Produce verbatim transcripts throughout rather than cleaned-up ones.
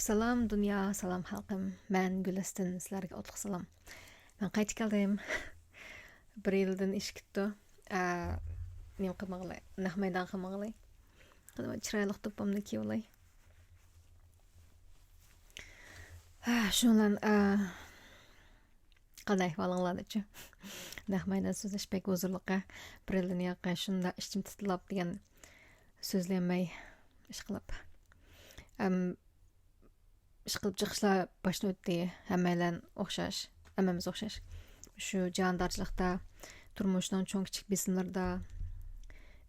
سالام دۇنيا، سالام خەلقىم. مەن گۈلىستىن، سىلەرگە ئوتلۇق سالام. مەن قايتىپ كەلدىم. بىر يىلدىن ئېشىپ كېتىپتۇ. ئە، نېمە قىلمىغىلى؟ نەق مەيدان قىلمىغىلى. قىلىۋال، چىرايلىق دوپپامنى كىيىۋالاي. ھە، شۇنىڭ بىلەن، ئە، قانداق ئەھۋالىڭلار دېچۇ؟ نەق مەيدان سۆزلەش بەك ھۇزۇرلۇق ھە. بىر يىلدىن ياقى شۇنداق ئىچىم تىتىلاپ دېگەن سۆزلىيەلمەي ئىشقىلىپ. ئەم، ئىشقىلىپ چىقىشلار باشتىن ئۆتتى. ھەممەيلەن ئوخشاش. ھەممىمىز ئوخشاش. شۇ جاندارچىلىقتا، تۇرمۇشنىڭ چوڭ كىچىك بېسىملىرىدا،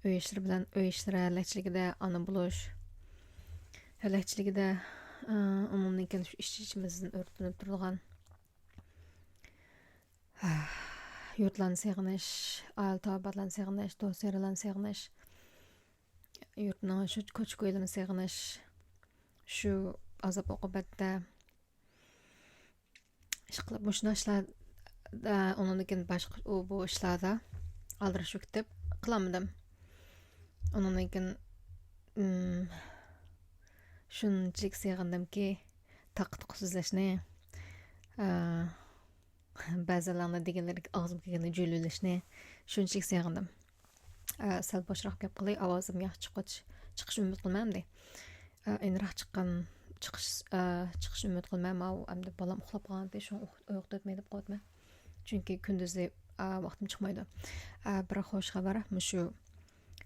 ئۆي ئىشلىرى بىلەن، ئۆي ئىشلىرى ھەلەكچىلىكىدە، ئانا بولۇش ھەلەكچىلىكىدە، ئە، ئومۇمدىن كېلىپ شۇ ئىچ-ئىچىمىزدىن ئۆرتىلىنىپ تۇرىدىغان يۇرتلارنى سېغىنىش، ئائىلە تاۋابىئاتلارنى سېغىنىش، دوست-يارلارنى سېغىنىش، يۇرتنىڭ شۇ كوچا-كويلىرىنى سېغىنىش، شۇ ئازاب-ئوقۇبەتتە ئىشقىلىپ مۇشۇنداق ئىشلار، ئۇنىڭدىن كېيىن باشقا ئۇ بۇ ئىشلاردا ئالدىراش كېتىپ قىلالمىدىم. ئۇنىڭدىن كېيىن، ئىم، شۇنچىلىك سېغىندىمكى، تاققا-تۇققا سۆزلەشنى، ئە، بەزىلەرنىڭ دېگەنلىرىگە ئاغزىمغا كەلگەننى جۆيلۈۋېلىشنى شۇنچىلىك سېغىندىم. ئە، سەل بوشراق گەپ قىلاي، ئاۋازىم ياخشى چىققۇچ-، چىقىشىنى ئۈمىد قىلىمەن ئەمدى. ئە، ئېنىراق چىققان، چىقىش، ئە، چىقىشىنى ئۈمىد قىلىمەن. ماۋۇ ئەمدى بالام ئۇخلاپ قالغانتى، شۇڭا ئۇيقۇ-، ئۇيقۇ تۆتمەي دەپ قويۇپتىمەن. چۈنكى كۈندۈزى، ئە، ۋاقتىم چىقمايدۇ. ئە، بىر خوش خەۋەر، مۇشۇ،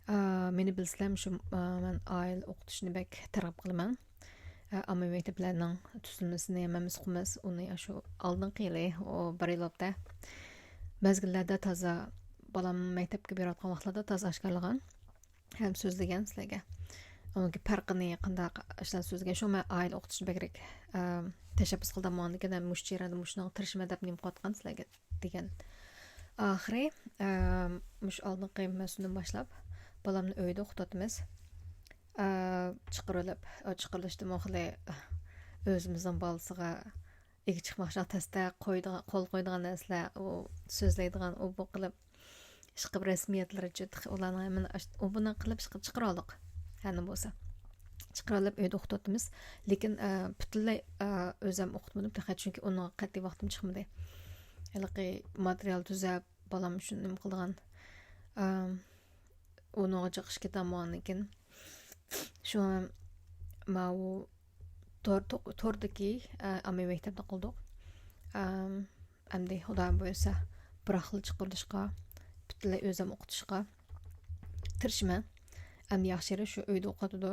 ئە، مېنى بىلسىلەر، مۇشۇ، ئە، مەن ئائىلە ئوقۇتۇشنى بەك تەرغىب قىلىمەن. ئە، ئاممىۋى مەكتەپلەرنىڭ تۈزۈلمىسىنى ھەممىمىز ئۇقىمىز. ئۇنى شۇ ئالدىنقى يىلى، ئۇ بىر يىل بوپتۇ. مەزگىللەردە تازا، بالام مەكتەپكە بېرىۋاتقان ۋاقىتلاردا تازا ئاشكارىلىغان ھەم سۆزلىگەن سىلەرگە. ئۇنىڭكى پەرقىنى، قانداق ئىشلار سۆزلىگەن. شۇڭا مەن ئائىلە ئوقۇتۇشنى بەكرەك، ئە، تەشەببۇس قىلدىم. ماڭىدىكىن ھەم مۇشۇ جەرياندا مۇشۇنىڭغا تىرىشىمەن دەپ نېمە قىلىۋاتقان سىلەرگە دېگەن. ئاخىرى، ئە، مۇشۇ ئالدىنقى مەۋسۇمدىن باشلاپ بالامنى ئۆيدە ئوقۇتۇۋاتىمىز. ئە، چىقىرىلىپ، ئە، چىقىرىلىشتىمۇ خېلى ئۆزىمىزنىڭ بالىسىغا ئىگە چىقماقچىلىق تەستە قويىدىغان، قول قويىدىغان نەرسىلەر، ئۇ سۆزلەيدىغان، ئۇ بۇ قىلىپ، ئىشقىلىپ رەسمىيەتلىرىچە تېخى ئۇلارنىڭ ھەممىنى ئاش-، ئۇ بۇنى قىلىپ ئىشقىلىپ چىقىرىۋالدۇق. ھەنە بولسا. چىقىرىۋېلىپ ئۆيدە ئوقۇتۇۋاتىمىز. لېكىن، ئە، پۈتۈنلەي، ئە، ئۆزەم ئوقۇتمىدىم تېخى، چۈنكى ئۇنىڭغا قەتئىي ۋاقتىم چىقمىدى. ھېلىقى ماتېرىيال تۈزەپ، بالام شۇنى نېمە قىلىدىغان، ئە، ئۇنىڭغا جىق ئىش كېتەلمىغاندىن كېيىن. شۇڭا ماۋۇ تور، تو-، توردىكى، ئە، ئاممىۋى مەكتەپنى قىلدۇق. ئەم، ئەمدى خۇدايىم بۇيرۇسا، بىراقلا چىقىرىلىشقا، پۈتۈنلەي ئۆزۈم ئوقۇتۇشقا تىرىشىمەن. ئەمدى ياخشى يېرى شۇ ئۆيدە ئوقۇتىدۇ.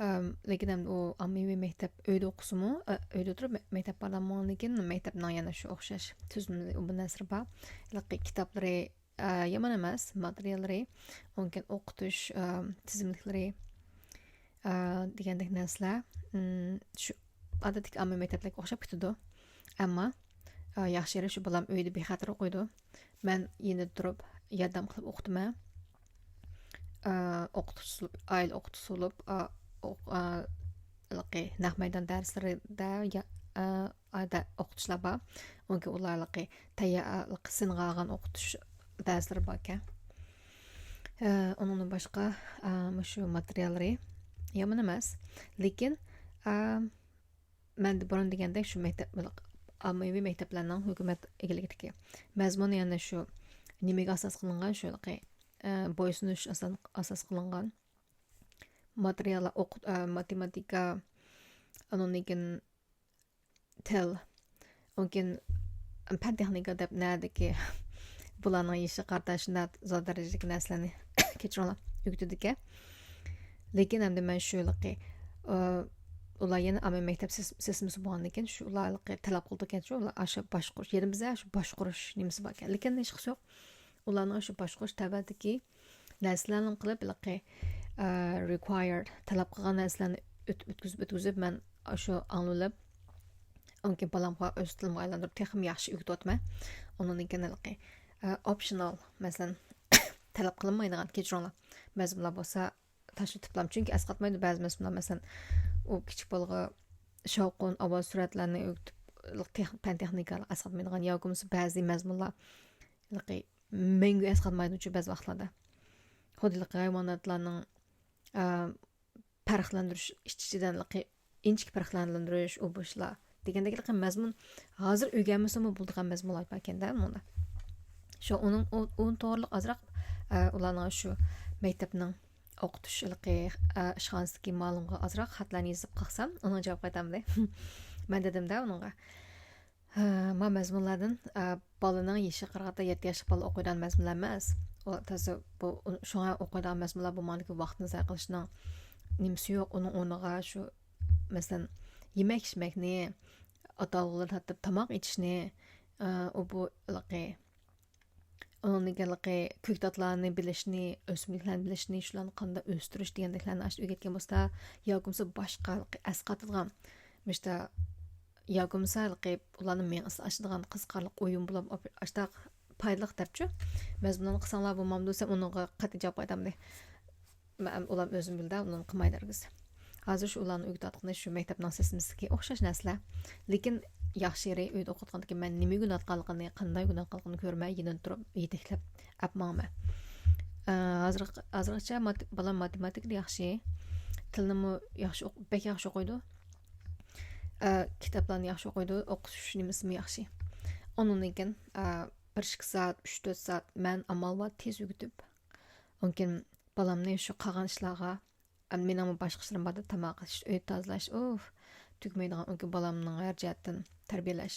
ئەم، لېكىن ئەمدى ئۇ ئاممىۋى مەكتەپ ئۆيدە ئوقۇسىمۇ، ئە، ئۆيدە تۇرۇپ مە-، مەكتەپ بارىدىغان بولغاندىن كېيىن مەكتەپنىڭ يەنە شۇ ئوخشاش تۈزۈملىرى، ئۇ بۇ نەرسىلىرى بار. ھېلىقى كىتابلىرى، ئە، يامان ئەمەس، ماتېرىياللىرى، ئۇنىڭ كېيىن ئوقۇتۇش، ئە، تىزىملىكلىرى، ئە، دېگەندەك نەرسىلەر، ئىم، شۇ ئادەتتىكى ئاممىۋى مەكتەپلەرگە ئوخشاپ كېتىدۇ. ئەمما، ئە، ياخشى يېرى شۇ بالام ئۆيدە بىخەتەر ئوقۇيدۇ. مەن يېنىدا تۇرۇپ ياردەم قىلىپ ئوقۇتىمەن. ئە، ئوقۇتقۇچىسى، ئائىلە ئوقۇتقۇچىسى بولۇپ، ئە، ئوق-، ئە، ھېلىقى نەق مەيدان دەرسلىرىدە يا-، ئە، ئادە ئوقۇتۇشلار بار. ئۇنكى ئۇلارلىقى تەييارلىق سىنغا ئالغان ئوقۇتۇش دەرسلىرى باركەن. ئە، ئۇنىڭدىن باشقا، ئە، مۇشۇ ماتېرىياللىرى يامان ئەمەس. لېكىن، ئە، مەن بۇرۇن دېگەندەك شۇ مەكتەپ، ئاممىۋى مەكتەپلەرنىڭ ھۆكۈمەت ئىگىلىكىدىكى مەزمۇنى يەنە شۇ نېمىگە ئاساس قىلىنغان، شۇ، ئە، بويسۇنۇش ئاسان-، ئاساس قىلىنغان ماتېرىياللار، ئوقۇت-، ئە، ماتېماتىكا، ئۇنىڭدىن كېيىن تىل، ئۇنىڭدىن كېيىن پەن تېخنىكا دەپ نەدىكى بۇلارنىڭ يېشىغا قارىتا شۇنداق زور دەرىجىدىكى نەرسىلەرنى، كەچۈرۈڭلار، ئۆگىتىدىكەن. لېكىن ئەمدى مەن شۇ ھېلىقى، ئۇلار يەنە ئاممىۋى مەكتەپ سىس-، سىستېمىسى بولغاندىن كېيىن شۇ ئۇلار ھېلىقى تەلەپ قىلىدىكەن، شۇ ئۇلار ئاشۇ باشقۇرۇش، يەنە بىزدە شۇ باشقۇرۇش نېمىسى باركەن. لېكىن ھېچقىسى يوق. ئۇلارنىڭ شۇ باشقۇرۇش تەۋەدىكى نەرسىلەرنى قىلىپ، ھېلىقى، ئە، رىكۋايىرد، تەلەپ قىلغان نەرسىلەرنى ئۆت-، ئۆتكۈزۈپ، ئۆتكۈزۈپ، مەن شۇ ئاڭلىۋېلىپ، ئۇنىڭ كېيىن بالامغا ئۆز تىلىمغا ئايلاندۇرۇپ، تېخىمۇ ياخشى ئۆگىتىۋاتىمەن. ئۇنىڭدىن كېيىن ھېلىقى، ئە، ئوپشنال، مەسىلەن، تەلەپ قىلىنمايدىغان، كەچۈرۈڭلار، مەزمۇنلار بولسا تاشلىتىپلام. چۈنكى ئەسقاتمايدۇ بەزى مەزمۇنلار، مەسىلەن، ئۇ كىچىك بالىغا شاۋقۇن، ئاۋاز سۈرئەتلەرنى ئۆگىتىپ، تېخ-، پەن تېخنىكا ئەسقاتمايدىغان ياكى بولمىسا بەزى مەزمۇنلار ھېلىقى مەڭگۈ ئەسقاتمايدۇچۇ بەزى ۋاقىتلاردا. خۇددى ھېلىقى ھايۋاناتلارنىڭ، ئە، پەرقلەندۈرۈش ئىچ-ئىچىدىن ھېلىقى ئىنچىكە پەرقلەندۈرۈش، ئۇ بۇ ئىشلار دېگەندەك مەزمۇن، ھازىر ئۆگەنمىسىمۇ بولىدىغان مەزمۇنلار باركەن-دە مۇندا. شۇ ئۇنىڭ، ئۇ، ئۇنىڭ توغرىلىق ئازراق، ئە، ئۇلارنىڭ شۇ مەكتەپنىڭ ئوقۇتۇش ھېلىقى، ئە، ئىشخانىسىدىكى مۇئەللىمگە ئازراق خەتلەرنى يېزىپ قاقسام، ئۇنىڭ جاۋاب قايتامدى. مەن دېدىمدە ئۇنىڭغا، ھە، ما مەزمۇنلاردىن، ئە، بالىنىڭ يېشىغا قارىغاندا يەتتە ياشلىق بالا ئوقۇيدىغان مەزمۇنلار ئەمەس. ئۇ تازا بۇ، شۇڭا ئوقۇيدىغان مەزمۇنلار بۇ ماندىكى ۋاقىتنى زايە قىلىشنىڭ نېمىسى يوق. ئۇنىڭ ئورنىغا شۇ، مەسىلەن، يېمەك-ئىچمەكنى، ئاتالغۇلار تارتىپ تاماق ئېتىشنى، ئە، ئۇ بۇ ھېلىقى ئۇنىڭدىن كېيىن ھېلىقى كۆكتاتلارنى بىلىشنى، ئۆسۈملۈكلەرنى بىلىشنى، شۇلارنى قانداق ئۆستۈرۈش دېگەندەكلەرنى ئاشۇ ئۆگەتكەن بولسا، ياكى بولمىسا باشقا ھېلىقى ئەسقاتىدىغان، مۇشتا، ياكى بولمىسا ھېلىقى ئۇلارنىڭ مېڭىسىنى ئاچىدىغان قىزىقارلىق ئويۇن بولۇپ، ئاشتاق پايدىلىق دەپچۇ. مەزمۇننى قىلساڭلار بولمامدۇ دېسەم، ئۇنىڭغا قەتئىي جاۋاب قايتامدى. مەن ئۇلار ئۆزۈم بىلدى، ئۇلارنى قىلماي دەرگىز. ھازىر شۇ ئۇلارنى ئۆگىتىۋاتقىنى شۇ مەكتەپنىڭ سىستېمىسىدىكى ئوخشاش نەرسىلەر. لېكىن ياخشى يېرى ئۆيدە ئوقۇتقاندىكىن مەن نېمە ئۆگىنىۋاتقانلىقىنى، قانداق ئۆگىنىۋاتقانلىقىنى كۆرمەي، يېنىدا تۇرۇپ يېتەكلەپ ئەپ ماڭىمەن. ئە، ھازىرغا-، ھازىرغىچە مات-، بالام ماتېماتىكىدا ياخشى، تىلنىمۇ ياخشى ئوق-، بەك ياخشى ئوقۇيدۇ. ئە، كىتابلارنى ياخشى ئوقۇيدۇ، ئوقۇش نېمىسىمۇ ياخشى. ئۇنىڭدىن كېيىن، ئە، بىر ئىككى سائەت، ئۈچ تۆت سائەت مەن ئامال بار تېز ئۆگىتىپ، ئۇنىڭدىن كېيىن بالامنى شۇ قالغان ئىشلارغا، ئەمدى مېنىڭمۇ باشقا ئىشلىرىم باردا، تاماق ئېتىش، ئۆي تازىلاش، ئۇھ، تۈگىمەيدىغان ئۇكا بالامنىڭ ھەر جەھەتتىن تەربىيەلەش.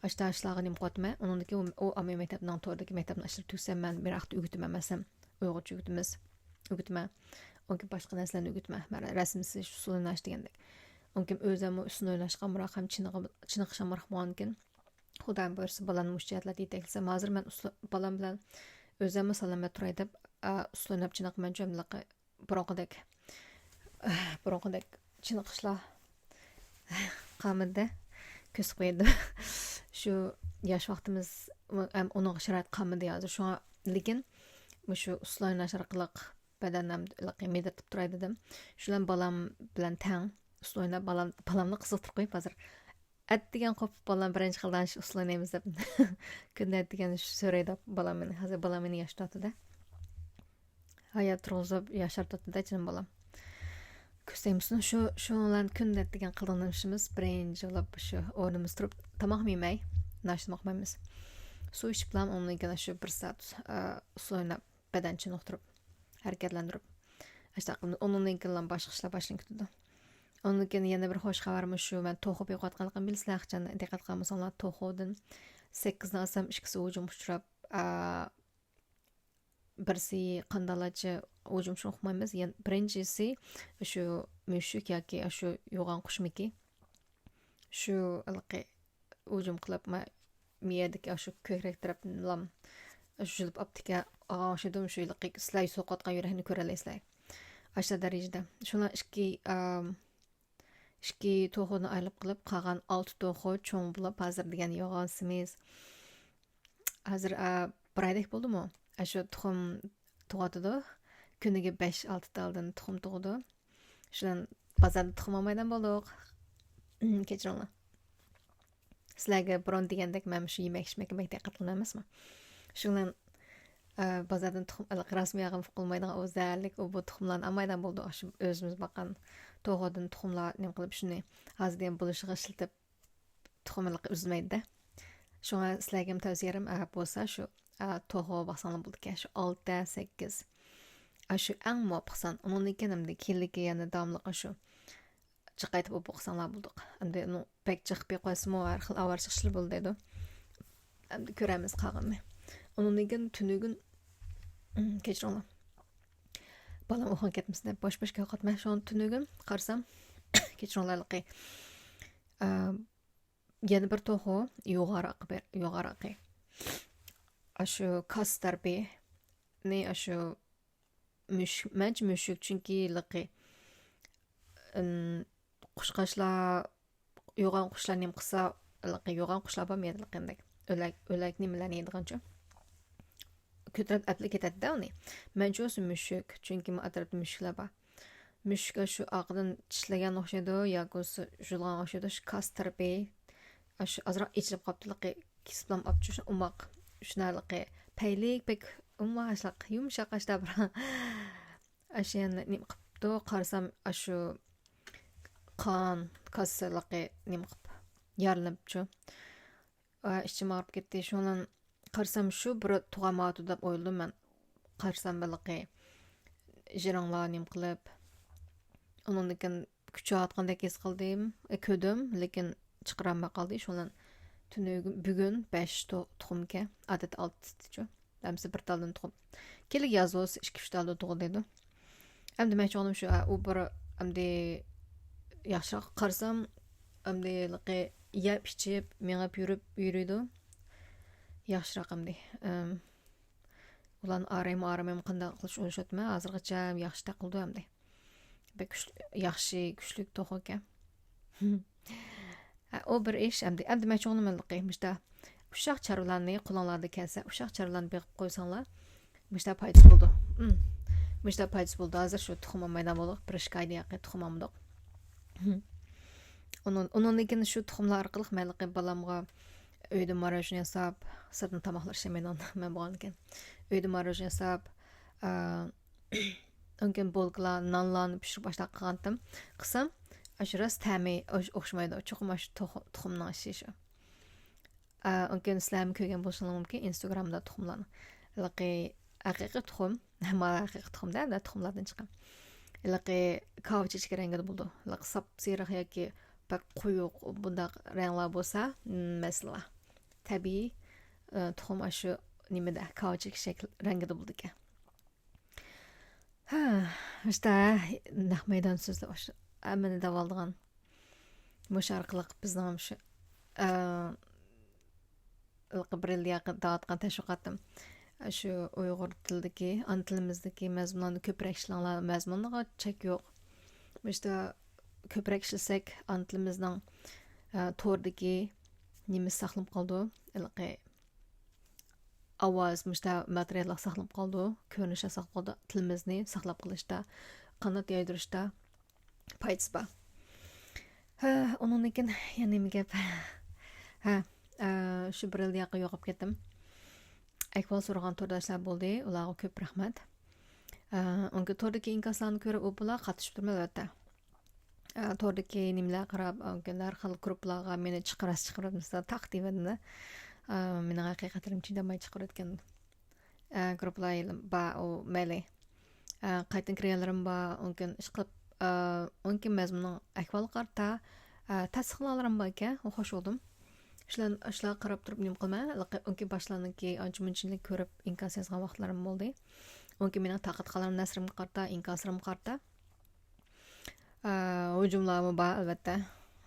ئاشتا ئىشلارغا نېمە قىلىۋاتىمەن، ئۇنىڭدىن كېيىن ئۇ، ئۇ ئاممىۋى مەكتەپنىڭ توردىكى مەكتەپنىڭ ئىشلىرى تۈگىسە، مەن بىراقتا ئۆگىتىمەن، مەسىلەن، ئۇيغۇرچە ئۆگىتىمىز، ئۆگىتىمەن. ئۇنىڭدىن كېيىن باشقا نەرسىلەرنى ئۆگىتىمەن، مەسىلەن، رەسىم سىزىش، ئۇسسۇل ئويناش دېگەندەك. ئۇنىڭدىن كېيىن ئۆزەممۇ ئۇسسۇل ئويناشقا ئامراق ھەم چېنىقى-، چېنىقىش ئامراق بولغاندىكىن، خۇدايىم بۇيرۇسا، بالامنى مۇشۇ جەھەتلەردە يېتەكلىسەم. ھازىر مەن ئۇسسۇل-، بالام بىلەن ئۆزەممۇ سالامەت تۇراي دەپ، ئە، ئۇسسۇل ئويناپ چېنىقىمەن جۇملىقى. بۇرۇنقىدەك، بۇرۇنقىدەك چېنىقىشلار قالمىدى. كۆرسىتىپ قويدۇم. شۇ ياش ۋاقتىمىز، ئۇنىڭغا شارائىت قالمىدى ھازىر. شۇڭا، لېكىن مۇشۇ ئۇسسۇل ئويناش ئارقىلىق بەدەننى مىدىرتىپ تۇراي دېدىم. شۇ بىلەن بالام بىلەن تەڭ ئۇسسۇل ئويناپ، بالام، بالامنى قىزىقتۇرۇپ قويۇپ ھازىر. ئەتىگەن قوپۇپ بالام بىرىنچى خىلدا ئۇسسۇل ئوينايمىز دەپ. كۈندە ئەتىگەن شۇ سۆرەيدۇ بالام مېنى. ھازىر بالام مېنى ياشىتىۋاتىدۇ. ھايات تۇرغۇزۇپ ياشارتىۋاتىدۇ جېنىم بالام. كۆرسەيمىسۇن شۇ، شۇ بىلەن كۈندە ئەتىگەن قىلىدىغان ئىشىمىز بىرىنچى بولۇپ شۇ ئورنىمىز تۇرۇپ تاماقمۇ يېمەي، ناشتىمۇ قىلمايمىز. سۇ ئىچىپلا ئۇنىڭدىن كېيىن شۇ بىر سائەت، ئە، ئۇسسۇل ئويناپ بەدەن چېنىقتۇرۇپ، ھەرىكەتلەندۈرۈپ. ئاشۇنداق قىلىپ، ئۇنىڭدىن كېيىنلا باشقا ئىشلار باشلىنىپ كېتىدۇ. ئۇنىڭدىن كېيىن يەنە بىر خوش خەۋەر مۇشۇ، مەن توخۇ بېقىۋاتقانلىقىمنى بىلىسىلەر، قاچان دىققەت قىلغان بولساڭلار، توخۇدىن سەككىزنى ئالسام، ئىككىسى ھۇجۇمغا ئۇچراپ، ئا، بىرسى قانداقلارچە ھۇجۇم ئۇچرىغان ئۇقمايمىز. يەنە بىرىنچىسى شۇ مۈشۈك ياكى شۇ يوغان قۇشمىكى؟ شۇ ھېلىقى ھۇجۇم قىلىپ، ما-، مېيەدىكى ئاشۇ كۆكرەك تەرەپتىن لام شۇ يۇلۇپ ئاپتىكەن، ئاغا ئوخشىدىم، شۇ ھېلىقى سىلەر سوقۇۋاتقان يۈرەكنى كۆرەلەيسىلەر. ئاشۇ دەرىجىدە. شۇلار ئىككى، ئام، ئىككى توخۇنى ئايرىپ قىلىپ، قالغان ئالتە توخۇ چوڭ بولۇپ، ھازىر دېگەن يوغان سېمىز. ھازىر، ئا، بىر ئايدەك بولدىمۇ؟ ئاشۇ تۇخۇم تۇغۇۋاتىدۇ. كۈنىگە بەش، ئالتە تالدىن تۇخۇم تۇغىدۇ. شۇنىڭ بازاردا تۇخۇم ئالمايدىغان بولدۇق. كەچۈرۈڭلار. سىلەرگە بۇرۇن دېگەندەك، مەن شۇ يېمەك-ئىچمەككە بەك دىققەت قىلىمەن ئەمەسمۇ. شۇنىڭ، ئە، بازاردىن تۇخۇم ئېلىپ، رەسمىي ئالغىلى بولمايدىغان ئۇ زەھەرلىك، ئۇ بۇ تۇخۇملارنى ئالمايدىغان بولدۇق. شۇ ئۆزىمىز باققان توخۇدىن تۇخۇملار نېمە قىلىپ، شۇنى ھازىر دېگەن بولۇشىغا ئىشلىتىپ، تۇخۇم ھېلىقى ئۈزمەيدۇ-دە. شۇڭا سىلەرگە ھەم تەۋسىيەم، ئە، بولسا شۇ، ئە، توخۇ باقساڭلار بولىدىكەن، شۇ ئالتە، سەككىز. ئە، شۇ ئەڭ مۇۋاپىق سان. ئۇنىڭدىن كېيىن ئەمدى كېيىنلىكى يەنە داۋاملىق شۇ جىقايتىپ ئوبۇق قىلساڭلار بولدۇق. ئەمدى ئۇنىڭ بەك جىق بېقىۋاتسىمۇ، ھەر خىل ئاۋارە چىقىشلار بولىدۇ دەيدۇ. ئەمدى كۆرەرمىز قالغىنىنى. ئۇنىڭدىن كېيىن تۈنۈگۈن، كەچۈرۈڭلار. بالام ئۇخلىغىلى كەتمىسۇن دەپ بوش-بوش كېلىۋاتىمەن. شۇڭا تۈنۈگۈن قارىسام، كەچۈرۈڭلار، ھېلىقى، ئە، يەنە بىر توخۇ يوغان ئاقى بەر-، يوغان ئاقى. ئاشۇ كاس تەرىپىنى، ئاشۇ مۈشۈك، مەنچە مۈشۈك، چۈنكى ھېلىقى، ئىم، قۇشقاچلار، يوغان قۇشلار نېمە قىلسا، ھېلىقى يوغان قۇشلار بارمۇ يەردە ھېلىقى ئۆلەك، ئۆلەك نېمىلەرنى يەيدىغانچۇ. كۆتۈرۈپ ئەپلا كېتەتتى ئۇنى. مەنچە بولسا مۈشۈك، چۈنكى مانا ئەتراپتا مۈشۈكلەر بار. مۈشۈك شۇ ئارقىدىن چىشلىگەن ئوخشايدۇ، ياكى بولسا ژۇلغان ئوخشايدۇ، شۇ كاس تەرىپى، شۇ ئازراق ئېچىلىپ قاپتۇ، ھېلىقى كېسىپلام ئاپچۇ، شۇ ئوماق، شۇنداق ھېلىقى پەيلىك، بەك ئوماق ئاشلىق، يۇمشاق ئاشتا بىر. ئاشۇ يەنە نېمە قىپتۇ، قارىسام، ئاشۇ قان كاسسىلىقى نېمە قىلىپ يارىلىنىپچۇ. ئىچىم ئاغرىپ كەتتى. شۇنىڭ بىلەن قارىسام، شۇ بىر تۇغاماتىدۇ دەپ ئويلىدىم مەن. قارىسام، بىلىقى جىرىڭلار نېمە قىلىپ، ئۇنىڭدىن كېيىن كۈچەۋاتقاندەك ھېس قىلدىم، ئە، كۆردۈم، لېكىن چىقىرالماي قالدى. شۇنىڭ بىلەن تۈنۈگۈن، بۈگۈن بەش تو-، تۇخۇمكەن، ئادەتتە ئالتە تۇتىدىچۇ. ھەممىسى بىر تالدىن تۇخۇم. كېلىگە ياز بولسا ئىككى، ئۈچ تالدىن تۇغۇلىدۇ. ئەمدى دېمەكچى بولغىنىم شۇ، ئۇ بىر ئەمدى ياخشىراق قارىسام، ئەمدى ھېلىقى يەپ ئىچىپ، مېڭىپ يۈرۈپ يۈرىدۇ. ياخشىراق ئەمدى. ئەم، ئۇلارنى ئارايمۇ ئارىمايمۇ قانداق قىلىش ئويلىشىۋاتىمەن. ھازىرغىچە ياخشى تەقىلدۇ ئەمدى. بەك كۈچلۈك، ياخشى، كۈچلۈك توخۇ ئىكەن. ھە، ئۇ بىر ئىش ئەمدى. ئەمدى مەن چوڭلىمىلىقى مۇشتا ئۇششاق چارۋىلارنى قولۇڭلاردا كەلسە، ئۇششاق چارۋىلارنى بېقىپ قويساڭلار، مۇشتا پايدىسى بولىدۇ. مۇشتا پايدىسى بولىدۇ. ھازىر شۇ تۇخۇم ئالمايدىغان بولدۇق. بىر ئىككى ئايدىن ياقى تۇخۇم ئالمىدۇق. ئۇنىڭ، ئۇنىڭدىن كېيىن شۇ تۇخۇملار ئارقىلىق مەنلىقى بالامغا ئۆيدە ماروژنا ياساپ، سىرتتىن تاماقلار ئىشلىمەيدىغان مەن بولغاندىكىن، ئۆيدە ماروژنا ياساپ، ئا، ئۇنىڭ كېيىن بولكىلار، نانلارنى پىشۇرۇپ ئاشۇنداق قىلغانتىم. قىلسام، ئاشۇ راست تەمى ئوخ-، ئوخشىمايدۇ. چوقۇم ئاشۇ تۇخۇ-، تۇخۇمنىڭ ئىشى شۇ. ئا، ئۇنىڭ كېيىن سىلەرمۇ كۆرگەن بولۇشۇڭلار مۇمكىن ئىنستاگرامدا تۇخۇملارنى. ھېلىقى ھەقىقىي تۇخۇم، مانا ھەقىقىي تۇخۇم دە، تۇخۇملاردىن چىققان. ھېلىقى كاۋا چېچىكى رەڭگىدە بولىدۇ. ھېلىقى ساپسېرىق ياكى بەك قويۇق بۇنداق رەڭلەر بولسا، مەسىلە. تەبىئىي، ئە، تۇخۇم ئاشۇ نېمىدە، كاۋا چېچىكى شەكىل رەڭگىدە بولىدىكەن. ھە، ئىشتە نەق مەيدان سۆزلەپ ئاشۇ ھەممىنى دەۋالىدىغان. مۇشۇ ئارقىلىق بىزنىڭ شۇ، ئە، ھېلىقى بىر يىل يېقىن دەۋاتقان تەشۋىقاتىم شۇ ئۇيغۇر تىلىدىكى، ئانا تىلىمىزدىكى مەزمۇنلارنى كۆپرەك ئىشلەڭلار، مەزمۇنغا چەك يوق. مۇشۇ كۆپرەك ئىشلىسەك، ئانا تىلىمىزنىڭ، ئە، توردىكى نېمىسى ساقلىنىپ قالىدۇ، ھېلىقى ئاۋاز، مۇشۇ ماتېرىياللار ساقلىنىپ قالىدۇ، كۆرۈنۈشلەر ساقلىنىپ قالىدۇ. تىلىمىزنى ساقلاپ قېلىشتا، قانات يايدۇرۇشتا پايدىسى بار. ھە، ئۇنىڭدىن كېيىن يەنە نېمە گەپ؟ ھە، ئە، شۇ بىر يىل ياقى يوقاپ كەتتىم. ئەھۋال سورىغان تورداشلار بولدى، ئۇلارغا كۆپ رەھمەت. ئە، ئۇنكى توردىكى ئىنكاسلارنى كۆرۈپ، ئۇ بۇلار قاتنىشىپ تۇرىمەن، ئەلۋەتتە. ئە، توردىكى نېمىلەرگە قاراپ، ئۇنكى ھەر خىل گۇرۇپپىلارغا مېنى چىقىرىسىز، چىقىرىسىز، تاق دېيىۋەتتىم. ئە، مېنىڭ ھەقىقەتلىرىم چىدىماي چىقىرىۋەتكەن. ئە، گۇرۇپپىلار بار، ئۇ مەيلى. ئە، قايتىدىن كىرگەنلىرىم بار، ئۇنكىن ئىشقىلىپ، ئە، ئۇنكىن مەزمۇننىڭ ئەھۋالىغا قارىتا، ئە، تەستىقلىغانلىرىم بار ئىكەن، ئۇ خوش بولدۇم. شۇلار، شۇلارغا قاراپ تۇرۇپ نېمە قىلىمەن، ھېلىقى ئۇنكى باشلارنىڭكى ئانچە مۇنچىنى كۆرۈپ ئىنكاس يازغان ۋاقىتلىرىم بولدى. ئۇنكى مېنىڭ تارقاتقانلىرىم نەسرىمگە قارىتا، ئىنكاسلىرىمغا قارىتا. ئە، ھۇجۇملارمۇ بار، ئەلۋەتتە.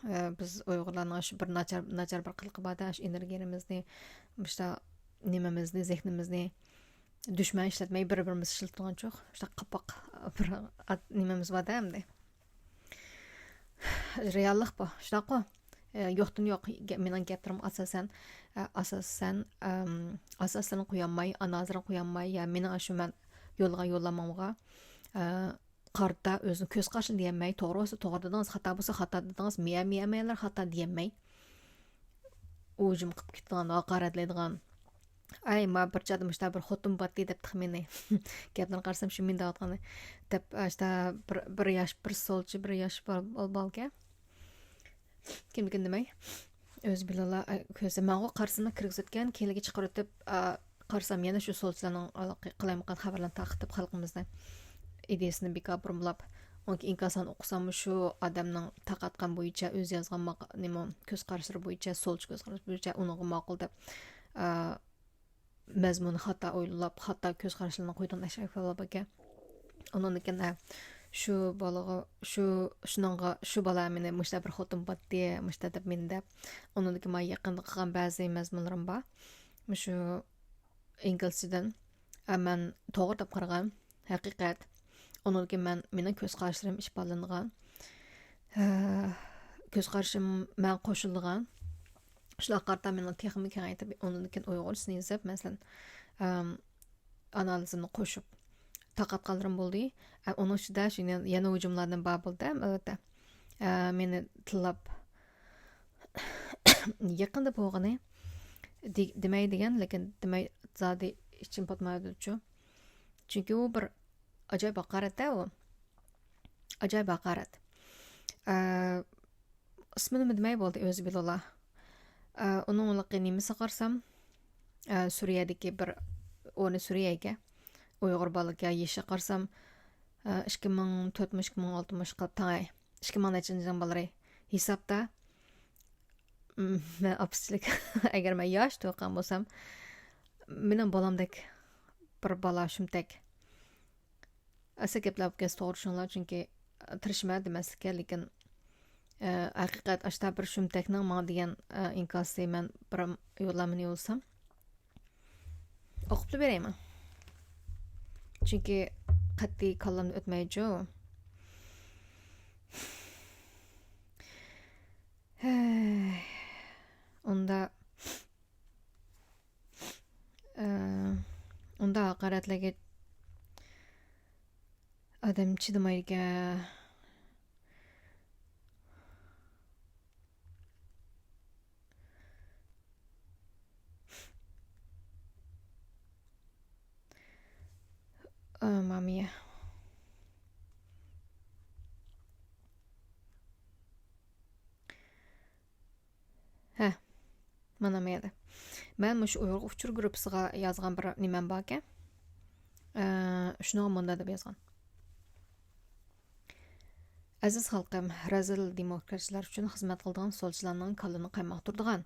ئە، بىز ئۇيغۇرلارنىڭ شۇ بىر ناچار، ناچار بىر قىلىقى بار-دە، شۇ ئېنېرگىيەمىزنى، مۇشۇ نېمىمىزنى، زېھنىمىزنى دۈشمەن ئىشلەتمەي، بىر-بىرىمىز ئىشلىتىدىغانچۇق. شۇنداق قاپاق بىر ئات-، نېمىمىز بار-دە ئەمدى. رېئاللىق بۇ، شۇنداققۇ؟ ئە، يوقتىن يوق، گە-، مېنىڭ گەپلىرىم ئاساسەن، ئە، ئاساسەن، ئەم، ئاساسلىرىنى قويالماي، ئانالىزلىرىنى قويالماي، يا مېنىڭ شۇ مەن يوللىغان يوللامامغا، ئە، قارىتا ئۆزىنىڭ كۆز قارىشىنى دېيەلمەي، توغرا بولسا توغرا دېدىڭىز، خاتا بولسا خاتا دېدىڭىز، مىيە مىيە مىيەلەر خاتا دېيەلمەي، ھۇجۇم قىلىپ كېتىدىغان، ھاقارەتلەيدىغان. ئەي، ما بىر چاغدا مۇشۇنداق بىر خوتۇن باتتى دەپتىخ مېنى. گەپلىرىنى قارىسام شۇ مېنى دەۋاتقان دەپ، ئاشتا بىر، بىر ياش، بىر سولچى، بىر ياش بال-، بال-، بالىكەن. كىملىكىنى دېمەي. ئۆزى بىلىلا، ئە، كۆرسە مەنغۇ قارىسىمۇ كىرگۈزۈۋەتكەن، كېيىنلىكى چىقىرىۋېتىپ، ئا، قارىسام يەنە شۇ سولچىلارنىڭ ھېلىقى قالايمىقان خەۋەرلەرنى تارقىتىپ خەلقىمىزنى ئىدىيەسىنى بىكار بۇرمىلاپ، ئۇنكى ئىنكاسلارنى ئوقۇساممۇ شۇ ئادەمنىڭ تارقاتقان بويىچە ئۆزى يازغان ماق-، نېمە، كۆز قاراشلىرى بويىچە، سولچى كۆز قارىشى بويىچە ئۇنىڭغا ماقۇل دەپ، ئا، مەزمۇنى خاتا ئويلاپ، خاتا كۆز قاراشلىرىنى قويىدىغان ئەشەگىلەر باركەن. ئۇنىڭدىن كېيىن، ھە، شۇ بالىغا، شۇ، شۇنىڭغا، شۇ بالا مېنى مۇشتا بىر خوتۇن باتتى، مۇشتا دەپ مېنى دەپ. ئۇنىڭدىن كېيىن مانا يېقىندا قىلغان بەزى مەزمۇنلىرىم بار. مۇشۇ ئىنگلىزچىدىن. ئە، مەن توغرا دەپ قارىغان. ھەقىقەت. ئۇنىڭدىن كېيىن مەن، مېنىڭ كۆز قاراشلىرىم ئىپادىلىنىدىغان. ھە، كۆز قارىشىم مەن قوشۇلىدىغان. شۇلارغا قارىتا مېنىڭ تېخىمۇ كېڭەيتىپ، ئۇنىڭدىن كېيىن ئۇيغۇرچىسىنى يېزىپ، مەسىلەن، ئەم، ئانالىزىمنى قوشۇپ، تارقاتقانلىرىم بولدى. ئە، ئۇنىڭ ئىچىدە شۇ يەنە، يەنە ھۇجۇملاردىن بار بولدى، ئەلۋەتتە. ئە، مېنى تىللاپ، يېقىندا بولغىنى، دې-، دېمەي دېگەن، لېكىن دېمەي زادى ئىچىم پاتمايدۇچۇ. چۈنكى ئۇ بىر ئاجايىپ ھاقارەت-تە ئۇ. ئاجايىپ ھاقارەت. ئە، ئىسمىنىمۇ دېمەي بولدى، ئۆزى بىلىلا. ئە، ئۇنىڭ ھېلىقى نېمىسىگە قارىسام، ئە، سۈرىيەدىكى بىر ئورنى، سۈرىيەگە ئۇيغۇر بالىلىرىغا يېشىغا قارىسام، ئە، ئىككى مىڭ تۆتمۇ، ئىككى مىڭ ئالتىنچى يىل قالىدۇ، تاڭاي. ئىككى مىڭ نەچچىنچى يىل بالىلىرى ھېسابتا. م، مەن ئاپىسىچىلىك، ئەگەر مەن ياش تۇغقان بولسام، مېنىڭ بالامدەك بىر بالا شۇمتەك. ئەسلى گەپلەر بولۇپ كەتسە توغرا چۈشىنىڭلار، چۈنكى تىرىشىمەن دېمەسلىككە، لېكىن، ئە، ھەقىقەت ئاشتا بىر شۇمتەكنىڭ ماڭا دېگەن، ئە، ئىنكاسى، مەن بىر يوللامىنى يوللىسام، ئوقۇپلا بېرەيمەن. چۈنكى قەتئىي كاللامدىن ئۆتمەيدۇ. ھەي، ئۇندا، ئە، ئۇنداق ھاقارەتلەرگە ئادەم چىدىمايدىكەن. ئا، مامىيە. ھە، مانا مۇ يەردە. مەن مۇشۇ ئۇيغۇر ئۇچۇر گۇرۇپپىسىغا يازغان بىر نېمەم باركەن. ئە، شۇنىڭغا مۇنداق دەپ يازغان. ئەزىز خەلقىم، رەزىل دېموكراتچىلار ئۈچۈن خىزمەت قىلىدىغان سولچىلارنىڭ كاللىنى قايماقتۇرىدىغان،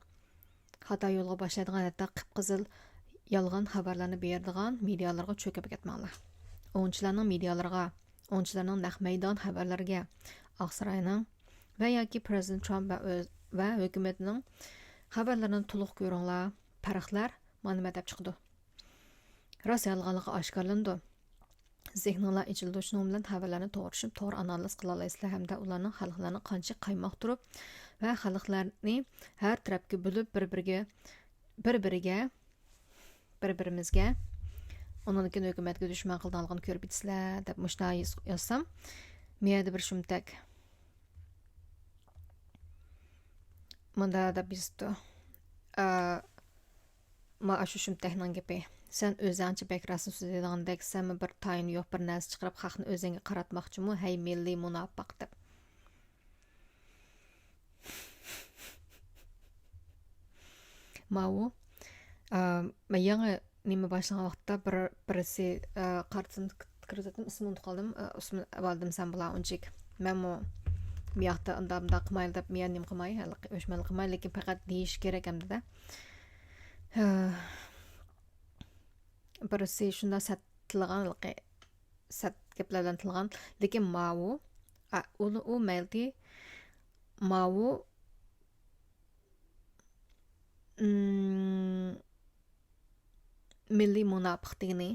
خاتا يولغا باشلايدىغان، ھەتتا قىپقىزىل يالغان خەۋەرلەرنى بېرىدىغان مېدىيالارغا چۆكۈپ كەتمەڭلار. ئوڭچىلارنىڭ مېدىيالىرىغا، ئوڭچىلارنىڭ نەق مەيدان خەۋەرلىرىگە، ئاقساراينىڭ ۋە ياكى پىرېزىدېنت ترامپ ۋە ئۆز-، ۋە ھۆكۈمىتىنىڭ خەۋەرلىرىنى تولۇق كۆرۈڭلار. پەرقلەر مانا نېمە دەپ چىقىدۇ. راست يالغانلىقى ئاشكارىلىنىدۇ. زېھنىڭلار ئېچىلىدۇ، شۇنىڭ بىلەن خەۋەرلەرنى توغرا چۈشىنىپ، توغرا ئانالىز قىلالايسىلەر ھەمدە ئۇلارنىڭ خەلقلەرنى قانچە قايماقتۇرۇپ ۋە خەلقلەرنى ھەر تەرەپكە بۆلۈپ، بىر-بىرىگە، بىر-بىرىگە، بىر-بىرىمىزگە، ئۇنىڭدىن كېيىن ھۆكۈمەتكە دۈشمەن قىلىدىغانلىقىنى كۆرۈپ يېتىسىلەر، دەپ مۇشۇنداق ياز-، يازسام، مۇ يەردە بىر شۇمتەك مۇنداق دەپ يېزىپتۇ. ئا، ما ئاشۇ شۇمتەكنىڭ گېپى. سەن ئۆزەڭچە بەك راستنى سۆزلەيدىغاندەك، سەنمۇ بىر تايىنى يوق بىر نەرسە چىقىرىپ، خەقنى ئۆزۈڭگە قاراتماقچىمۇ، ھەي مىللىي مۇناپىق دەپ. ماۋۇ، ئا، مەن يېڭى نېمە باشلىغان ۋاقىتتا بىر، بىرسى، ئا، قارىسام كىرگۈزۈۋەتتىم، ئىسمىنى ئۇنتۇپ قالدىم. ئا، ئىسمىنى ئەۋالدىم سەن بۇلار ئۇنچىلىك. مەنمۇ بۇ ياقتا ئۇنداق، مۇنداق قىلمايلى دەپ، مەن نېمە قىلماي، ھېلىقى ئۆچمەنلىك قىلماي، لېكىن پەقەت دېيىش كېرەك ئەمدىدە. ھە. بىرسى شۇنداق سەت تىللىغان، ھېلىقى سەت گەپلەر بىلەن تىللىغان. لېكىن ماۋۇ، ئا، ئۇ، ئۇ مەيلى ماۋۇ، ئىم، مىللىي مۇناپىق دېگىنى.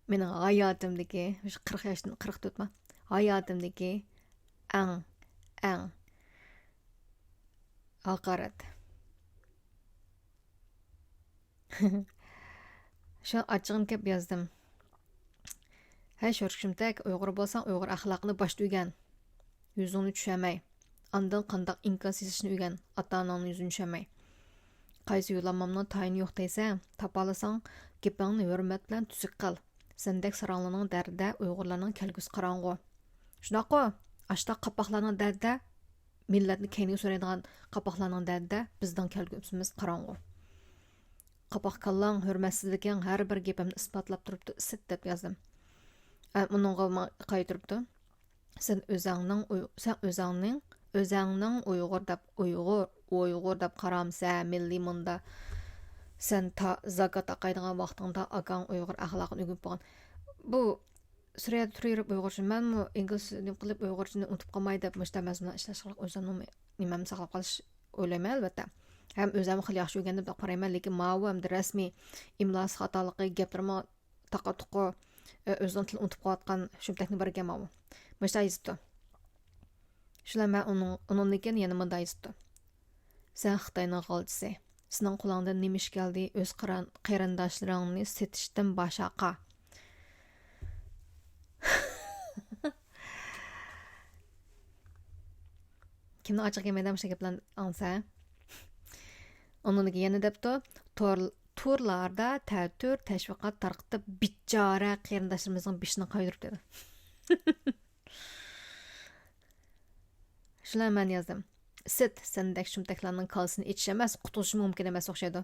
مېنىڭ ھاياتىمدىكى، مۇشۇ قىرىق ياشتىن، قىرىق تۆت ما، ھاياتىمدىكى ئەڭ، ئەڭ ھاقارەت. شۇ ئاچچىقىم كەپ يازدىم. ھەي شورشۇمتەك، ئۇيغۇر بولساڭ ئۇيغۇر ئەخلاقىنى باشتا ئۆگەن. يۈزۈڭنى چۈشۈرمەي. ئاندىن قانداق ئىنكاس يېزىشنى ئۆگەن، ئاتا-ئاناڭنىڭ يۈزىنى چۈشۈرمەي. قايسى يولاممامنىڭ تايىنى يوق دەيسەن، تاپالىساڭ گېپىڭنى ھۆرمەت بىلەن تۈزۈك قىل. سەندەك ساراڭلارنىڭ دەردىدە ئۇيغۇرلارنىڭ كەلگۈسى قاراڭغۇ. شۇنداققۇ؟ ئاشتا قاپاقلارنىڭ دەردىدە، مىللەتنى كەينىگە سۈرەيدىغان قاپاقلارنىڭ دەردىدە بىزنىڭ كەلگۈسىمىز قاراڭغۇ. قاپاق كاللاڭ، ھۆرمەتسىزلىكىڭ ھەر بىر گېپىمنى ئىسپاتلاپ تۇرۇپتۇ، ئىسىت دەپ يازدىم. ئە، ئۇنىڭغا ما-، قايتۇرۇپتۇ. سەن ئۆزەڭنىڭ ئۇي-، سەن ئۆزەڭنىڭ، ئۆزەڭنىڭ ئۇيغۇر دەپ، ئۇيغۇر، ئۇيغۇر دەپ قارامسەن، مىللىي مۇندا. سەن تا زاكات ئاقايدىغان ۋاقتىڭدا ئاكاڭ ئۇيغۇر ئەخلاقىنى ئۆگىنىپ بولغان. بۇ سۈرىيەدە تۇرۇۋېرىپ ئۇيغۇرچە، مەنمۇ ئىنگلىزچە نېمە قىلىپ ئۇيغۇرچىنى ئۇنتۇپ قالماي دەپ مۇشۇنداق مەزمۇنلار ئىشلەش ئارقىلىق ئۆزۈمنىڭ نېمەمنى ساقلاپ قالىش ئويلايمەن ئەلۋەتتە. ھەم ئۆزۈممۇ خېلى ياخشى ئۆگەندىم دەپ قارايمەن، لېكىن ماۋۇ ئەمدى رەسمىي ئىملاسى خاتالىقى، گەپلىرىمۇ تاقا-تۇقۇ، ئۆزىنىڭ تىلىنى ئۇنتۇپ قېلىۋاتقان شۇمتەكنى باركەن ماۋۇ. مۇشۇنداق يېزىپتۇ. شۇلار مەن ئۇنىڭ، ئۇنىڭدىن كېيىن يەنە مۇنداق يېزىپتۇ. سەن خىتاينىڭ غالچىسى. سېنىڭ قولۇڭدىن نېمە ئىش كەلدى؟ ئۆز قاران-، قېرىنداشلىرىڭنى سېتىشتىن باش ھاقا. كىمنىڭ ئاچچىقى كەلمەيدۇ مۇشۇ گەپلەرنى ئاڭلىسا؟ ئۇنىڭدىن كېيىن يەنە دەپتۇ، تور-، تورلاردا تەتۈر تەشۋىقات تارقىتىپ، بىچارە قېرىنداشلىرىمىزنىڭ بېشىنى قايدۇرۇپ دېدى. شۇلار مەن يازدىم. سىت، سەندەك شۇمتەكلەرنىڭ كاللىسىنى ئېچىش ئەمەس، قۇتۇلۇشمۇ مۇمكىن ئەمەس ئوخشايدۇ.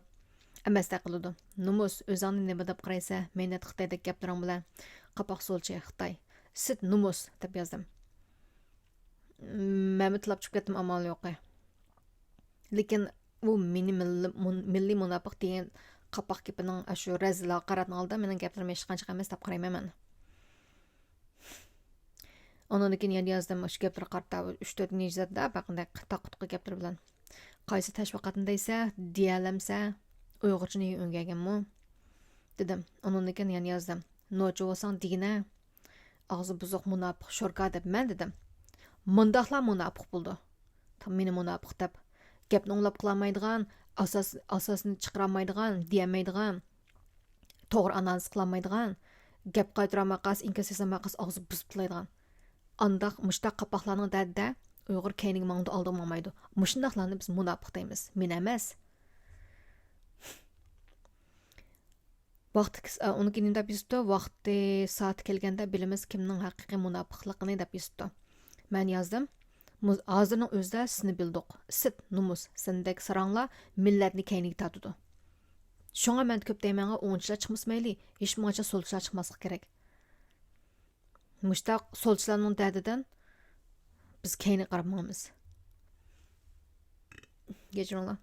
ئەمەستەك قىلىدۇ. نومۇس، ئۆزۈڭنى نېمە دەپ قارايسەن؟ مەينەت خىتايدەك گەپلىرىڭ بىلەن قاپاق سولچى خىتاي. سىت، نومۇس دەپ يازدىم. مەنمۇ تىلاپ چىقىپ كەتتىم، ئامال يوقى. لېكىن ئۇ مېنى مىللىي مۇن-، مىللىي مۇناپىق دېگەن قاپاق گېپىنىڭ ئاشۇ رەزىل ھاقارەتنىڭ ئالدىدا مېنىڭ گەپلىرىم ھېچقانچە ئەمەس دەپ قارايمەن مەن. ئۇنىڭدىن كېيىن يەنە يازدىم، ئاشۇ گەپلەرگە قارىتا ئۈچ تۆت نىنجا يازدى، بەقىندەك تاققا تۇققا گەپلىرى بىلەن. قايسى تەشۋىقاتنى دەيسە، دېيەلەمسە، ئۇيغۇرچىنى ئۆگەنگەنمۇ؟ دېدىم. ئۇنىڭدىن كېيىن يەنە يازدىم. نوچى بولساڭ دېگىنە، ئاغزى بۇزۇق مۇناپىق شوركا دەپ مەن دېدىم. مۇنداقلا مۇناپىق بولىدۇ. مېنى مۇناپىق دەپ، گەپنى ئوڭلاپ قىلالمايدىغان، ئاساس، ئاساسىنى چىقىرالمايدىغان، دېيەلمەيدىغان، توغرا ئانالىز قىلالمايدىغان، گەپ قايتۇرالماي قالسا، ئىنكاس ياسالماي قالسا، ئاغزى بۇزۇپ تۇرالايدىغان. ئانداق، مۇشتاق قاپاقلارنىڭ دەردىدە ئۇيغۇر كەينىگە ماڭىدۇ، ئالدىغا ماڭمايدۇ. مۇشۇنداقلارنى بىز مۇناپىق دەيمىز. مېنى ئەمەس. ۋاقتى كىس-، ئا، ئۇنىڭ كېيىن دەپ يېزىپتۇ، ۋاقتى سائىتى كەلگەندە بىلىمىز كىمنىڭ ھەقىقىي مۇناپىقلىقىنى دەپ يېزىپتۇ. مەن يازدىم. مۇز-، ھازىرنىڭ ئۆزىدە سېنى بىلدۇق. سىت، نومۇس، سېنىڭدەك ساراڭلار مىللەتنى كەينىگە تارتىدۇ. شۇڭا مەن كۆپ دەيمەنغۇ، ئوڭچىلار چىقمىسا مەيلى، ھېچ بولمىغانچە سولچىلار چىقماسلىقى كېرەك. مۇشتاق سولچىلارنىڭ دەردىدىن بىز كەينىگە قاراپ ماڭىمىز. كەچۈرۈڭلار.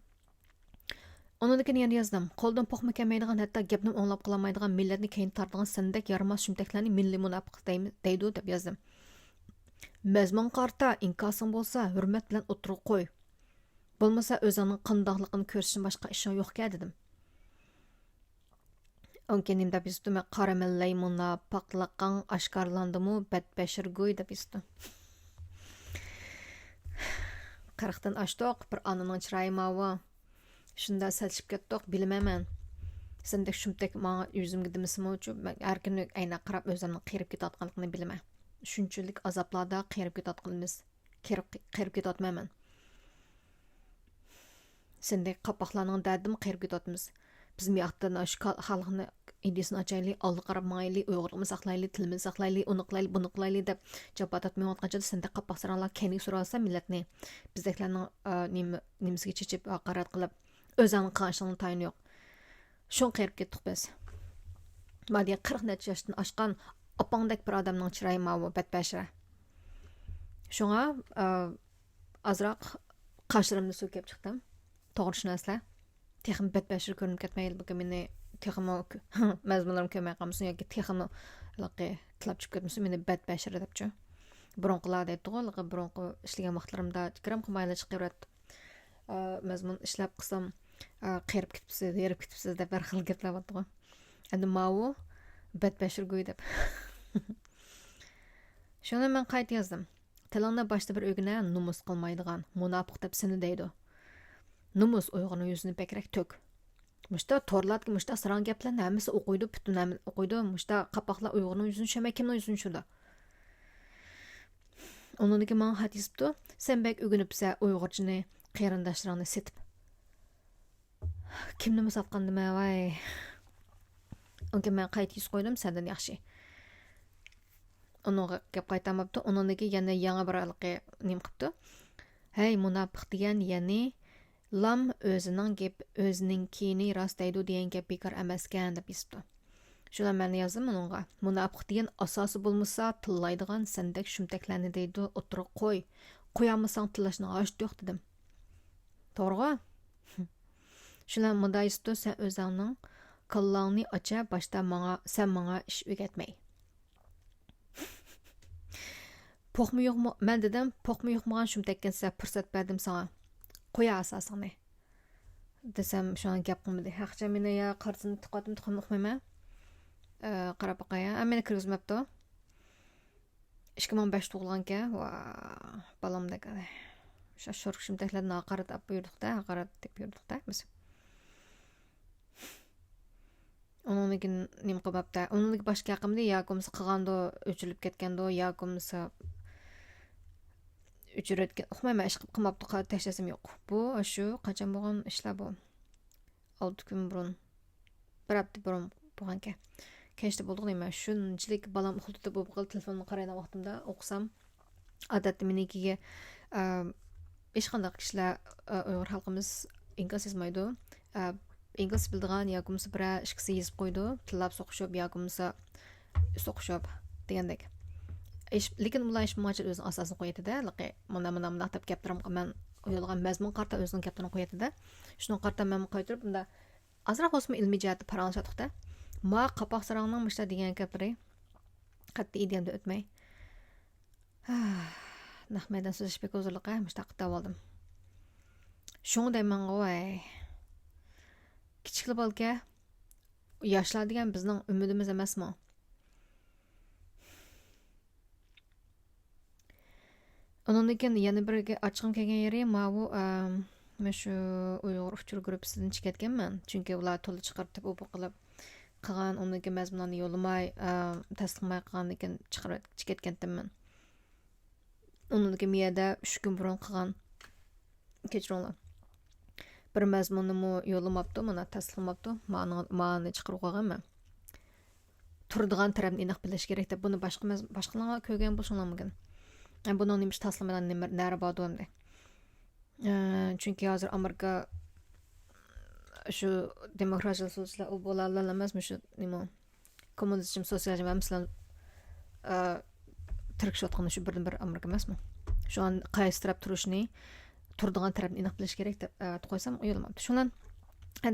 ئۇنىڭدىن كېيىن يەنە يازدىم. قولىدىن پوقمۇ كەلمەيدىغان، ھەتتا گەپنىمۇ ئوڭلاپ قىلالمايدىغان، مىللەتنى كەينىگە تارتىدىغان سەندەك يارىماس شۇمتەكلەرنى مىللىي مۇناپىق دەيمۇ-، دەيدۇ دەپ يازدىم. مەزمۇنغا قارىتا، ئىنكاسىڭ بولسا، ھۆرمەت بىلەن ئوتتۇرىغا قوي. بولمىسا، ئۆزۈڭنىڭ قانداقلىقىنى كۆرسىتىشتىن باشقا ئىشىڭ يوقكەن دېدىم. ئۇنىڭ كېيىن نېمە دەپ يېزىپتۇ؟ مەن قارىمەنلەي مۇناپىقلىقىڭ ئاشكارىلاندىمۇ، بەتبەشىرگۇي دەپ يېزىپتۇ. قىرىقتىن ئاشتۇق، بىر ئانىنىڭ چىرايى ماۋۇ. شۇنداق سەتلىشىپ كەتتۇق، بىلمەيمەن. سەندەك شۇمتەك ماڭا يۈزۈمگە دېمىسىمۇچۇ، مەن ھەر كۈنى ئەينەك قاراپ ئۆزۈمنىڭ قېرىپ كېتىۋاتقانلىقىنى بىلىمەن. شۇنچىلىك ئازابلاردا قېرىپ كېتىۋاتقىنىمىز. قېرىپ، قېرىپ كېتىۋاتىمەن مەن. سەندەك قاپاقلارنىڭ دەردىدىمۇ قېرىپ كېتىۋاتىمىز. بىز مۇياقتىن شۇ كا-، خەلقنى ئىدىيىسىنى ئاچايلى، ئالدىغا قاراپ ماڭايلى، ئۇيغۇرلۇقنى ساقلايلى، تىلىمىزنى ساقلايلى، ئۇنى قىلايلى، بۇنى قىلايلى دەپ جاپا تارتىپ مېڭىۋاتقان چاغدا سەندەك قاپاق ساراڭلار كەينىگە سۈرۈۋالسا مىللەتنى، بىزدەكلەرنىڭ، ئا، نېمە، نېمىسىگە چېچىپ ھاقارەت قىلىپ، ئۆزۈڭنى قىلغان ئىشىڭنىڭ تايىنى يوق. شۇڭا قېرىپ كەتتۇق بىز. مادىيە قىرىق نەچچە ياشتىن ئاشقان ئاپاڭدەك بىر ئادەمنىڭ چىرايى ماۋۇ، بەتبەشىرە. شۇڭا، ئا، ئازراق قاشلىرىمدا سۇ كېلىپ چىقتىم. توغرىشۇناسلار. تېخىمۇ بەتبەشىرە كۆرۈنۈپ كەتمەيلى، بۇكى مېنى تېخىمۇ كۆ-، مەزمۇنلىرىم كۆرمەي قالمىسۇن ياكى تېخىمۇ ھېلىقى تىلاپ چۈشۈپ كەتمىسۇن، مېنى بەتبەشىرە دەپچۇ. بۇرۇنقىلار دەيتتىغۇ، ھېلىقى بۇرۇنقى ئىشلىگەن ۋاقىتلىرىمدا ئىكرام قىلمايلا چىقىۋېرەتتى. ئا، مەزمۇن ئىشلەپ قىلسام، ئا، قېرىپ كېتىپسىز، ھېرىپ كېتىپسىز دەپ ھەر خىل گەپلەر بارتتىغۇ. ئەمدى ماۋۇ بەتبەشىرگۇي دەپ. شۇنى مەن قايتا يازدىم. تىلىڭنى باشتا بىر ئۆگىنە، نومۇس قىلمايدىغان، مۇناپىق دەپ سېنى دەيدۇ. نومۇس ئۇيغۇرنىڭ يۈزىنى بەكرەك تۆك. مۇشتا تورلاردىكى مۇشتا ساراڭ گەپلەرنى ھەممىسى ئوقۇيدۇ، پۈتۈن ھەممە ئوقۇيدۇ. مۇشتا قاپاقلار ئۇيغۇرنىڭ يۈزىنى چۈشۈرمەي، كىمنىڭ يۈزىنى چۈشۈرىدۇ؟ ئۇنىڭدىن كېيىن ماڭا خەت يېزىپتۇ، سەن بەك ئۆگىنىپسەن ئۇيغۇرچىنى، قېرىنداشلىرىڭنى سېتىپ. كىمنىمۇ ساتقاندىمەن، ۋاي. ئۇنىڭ كېيىن مەن قايتا يېزىپ قويدۇم، سەندىن ياخشى. ئۇنىڭغا گەپ قايتارماپتۇ. ئۇنىڭدىن كېيىن يەنە يېڭى بىر ھېلىقى نېمە قىپتۇ. ھەي، مۇناپىق دېگەن يەنى لام ئۆزىنىڭ گېپى، ئۆزىنىڭكىنى راست دەيدۇ دېگەن گەپ بىكار ئەمەسكەن، دەپ يېزىپتۇ. شۇنىڭ مەن يازدىم ئۇنىڭغا. مۇناپىق دېگەن ئاساسى بولمىسا، تىللايدىغان سەندەك شۇمتەكلەرنى دەيدۇ، ئوتتۇرىغا قوي. قويالمىساڭ تىللاشنىڭ ھاجىتى يوق، دېدىم. توغرىغۇ؟ شۇلار مۇنداق يېزىپتۇ، سەن ئۆزۈڭنىڭ كاللاڭنى ئاچە، باشتا ماڭا، سەن ماڭا ئىش ئۆگەتمەي. پوقمۇ يۇقمۇ، مەن دېدىم، پوقمۇ يۇقمىغان شۇمتەككەنسەن، پۇرسەت بەردىم ساڭا. قويا ئاساسىڭنى. دېسەم، شۇڭا گەپ قىلمىدى. ھەقىچە مېنى يا قارىسىنى تۇقاتتىم، تۇقۇم ئۇقمايمەن. ئە، قاراپ باقاي، ھە، مېنى كىرگۈزمەپتۇ. ئىككى مىڭ بەش تۇغۇلغانكەن. ۋا، بالامدەك. شۇ شورك شۇمتەكلەردىن ھاقارەت ئاپ يۈردۇق-دە، ھاقارەت دەپ يۈردۇق-دە بىز. ئۇنىڭدىن كېيىن نېمە قىلماپتۇ؟ ئۇنىڭدىن كېيىن باشقا گەپ قىلمىدى، ياكى بولمىسا قىلغاندۇ، ئۆچۈرۈلۈپ كەتكەندۇ، ياكى بولمىسا ئۆچۈرۈۋەتكەن. ئۇقمايمەن، ئىشقىلىپ قىلماپتۇ، قا-، تەكشىلىسەم يوق. بۇ، شۇ، قاچان بولغان ئىشلار بۇ؟ ئالتە كۈن بۇرۇن. بىر ھەپتە بۇرۇن بولغانىكەن. كەچتە بولدىغۇ دەيمەن. شۇنچىلىك بالام ئۇخلىتىپ بولۇپ قالدى، تېلېفونغا قارايدىغان ۋاقتىمدا ئوقۇسام، ئادەتتە مېنىڭكىگە، ئە، ھېچقانداق كىشىلەر، ئە، ئۇيغۇر خەلقىمىز ئىنكاس يازمايدۇ. ئە، ئىنكاس بىلىدىغان ياكى بولمىسا بىرەر ئىككىسى يېزىپ قويىدۇ، تىللاپ سوقۇشۇپ ياكى بولمىسا سوقۇشۇپ دېگەندەك. ھېچ، لېكىن ئۇلار ھېچ بولمىغانچە ئۆزىنىڭ ئاساسىنى قوياتىدۇ، ھېلىقى مانا، مانا، مۇنداق دەپ گەپلىرىم، مەن يوللىغان مەزمۇنغا قارىتا ئۆزىنىڭ گەپلىرىنى قوياتىدۇ. شۇنىڭغا قارىتا مەن قايتۇرۇپ، بۇنداق ئازراق بولسىمۇ ئىلمىي جەھەتتە پاراڭلىشاتتۇق-دە. ما قاپاق ساراڭنىڭ مۇشۇنداق دېگەن گەپلىرى قەتئىي دىيەمدىن ئۆتمەي. نەق مەيدان سۆزلەش بەك ھۇزۇرلۇق، ھە، مۇشۇنداق قىلىپ ئالدىم. شۇڭا دەيمەنغۇ، ۋاي. كىچىكلا بالىكەن، ياشلار دېگەن بىزنىڭ ئۈمىدىمىز ئەمەسمۇ؟ ئۇنىڭدىن كېيىن يەنە بىر ئاچچىقىم كەلگەن يېرى ماۋۇ، ئەم، مەن شۇ ئۇيغۇر ئۇچۇر گۇرۇپپىسىدىن چىقىۋەتكەنمەن. چۈنكى ئۇلار تولا چىقىرتىپ، ئۇ بۇ قىلىپ قىلغان، ئۇنىڭدىن كېيىن مەزمۇنلارنى يوللىماي، ئەم، تەستىقلىماي قىلغاندىن كېيىن چىقىرىپ، چىقىۋەتكەنتىممەن. ئۇنىڭدىن كېيىن مۇ يەردە ئۈچ كۈن بۇرۇن قىلغان، كەچۈرۈڭلار. بىر مەزمۇننىمۇ يوللىماپتۇ، مانا تەستىقلىماپتۇ. مانى، مانى چىقىرىپ قويغانمەن. تۇرىدىغان تەرەپنى ئېنىق بىلىش كېرەك دەپ، بۇنى باشقا مەز-، باشقىلارغا كۆرگەن بولساڭلار مۇمكىن. ئە، بۇنىڭ نېمە ئىش تەستىقلىمايدىغان نېمە، نەرە باردۇ ئەمدى؟ ئە، چۈنكى ھازىر ئامېرىكا شۇ دېموكراتىيە سۆزلەر ئۇ بولاللا ئەمەس، مۇشۇ نېمە، كوممۇنىزم، سوتسىيالىزم ھەممىسىلا، ئە، تىركىشىۋاتقان شۇ بىردىن بىر ئامېرىكا ئەمەسمۇ؟ شۇڭا قايسى تەرەپ تۇرۇشنى، تۇرىدىغان تەرەپنى ئېنىق بىلىش كېرەك دەپ، ئە، قويسام ئويلىماپتۇ. شۇنىڭ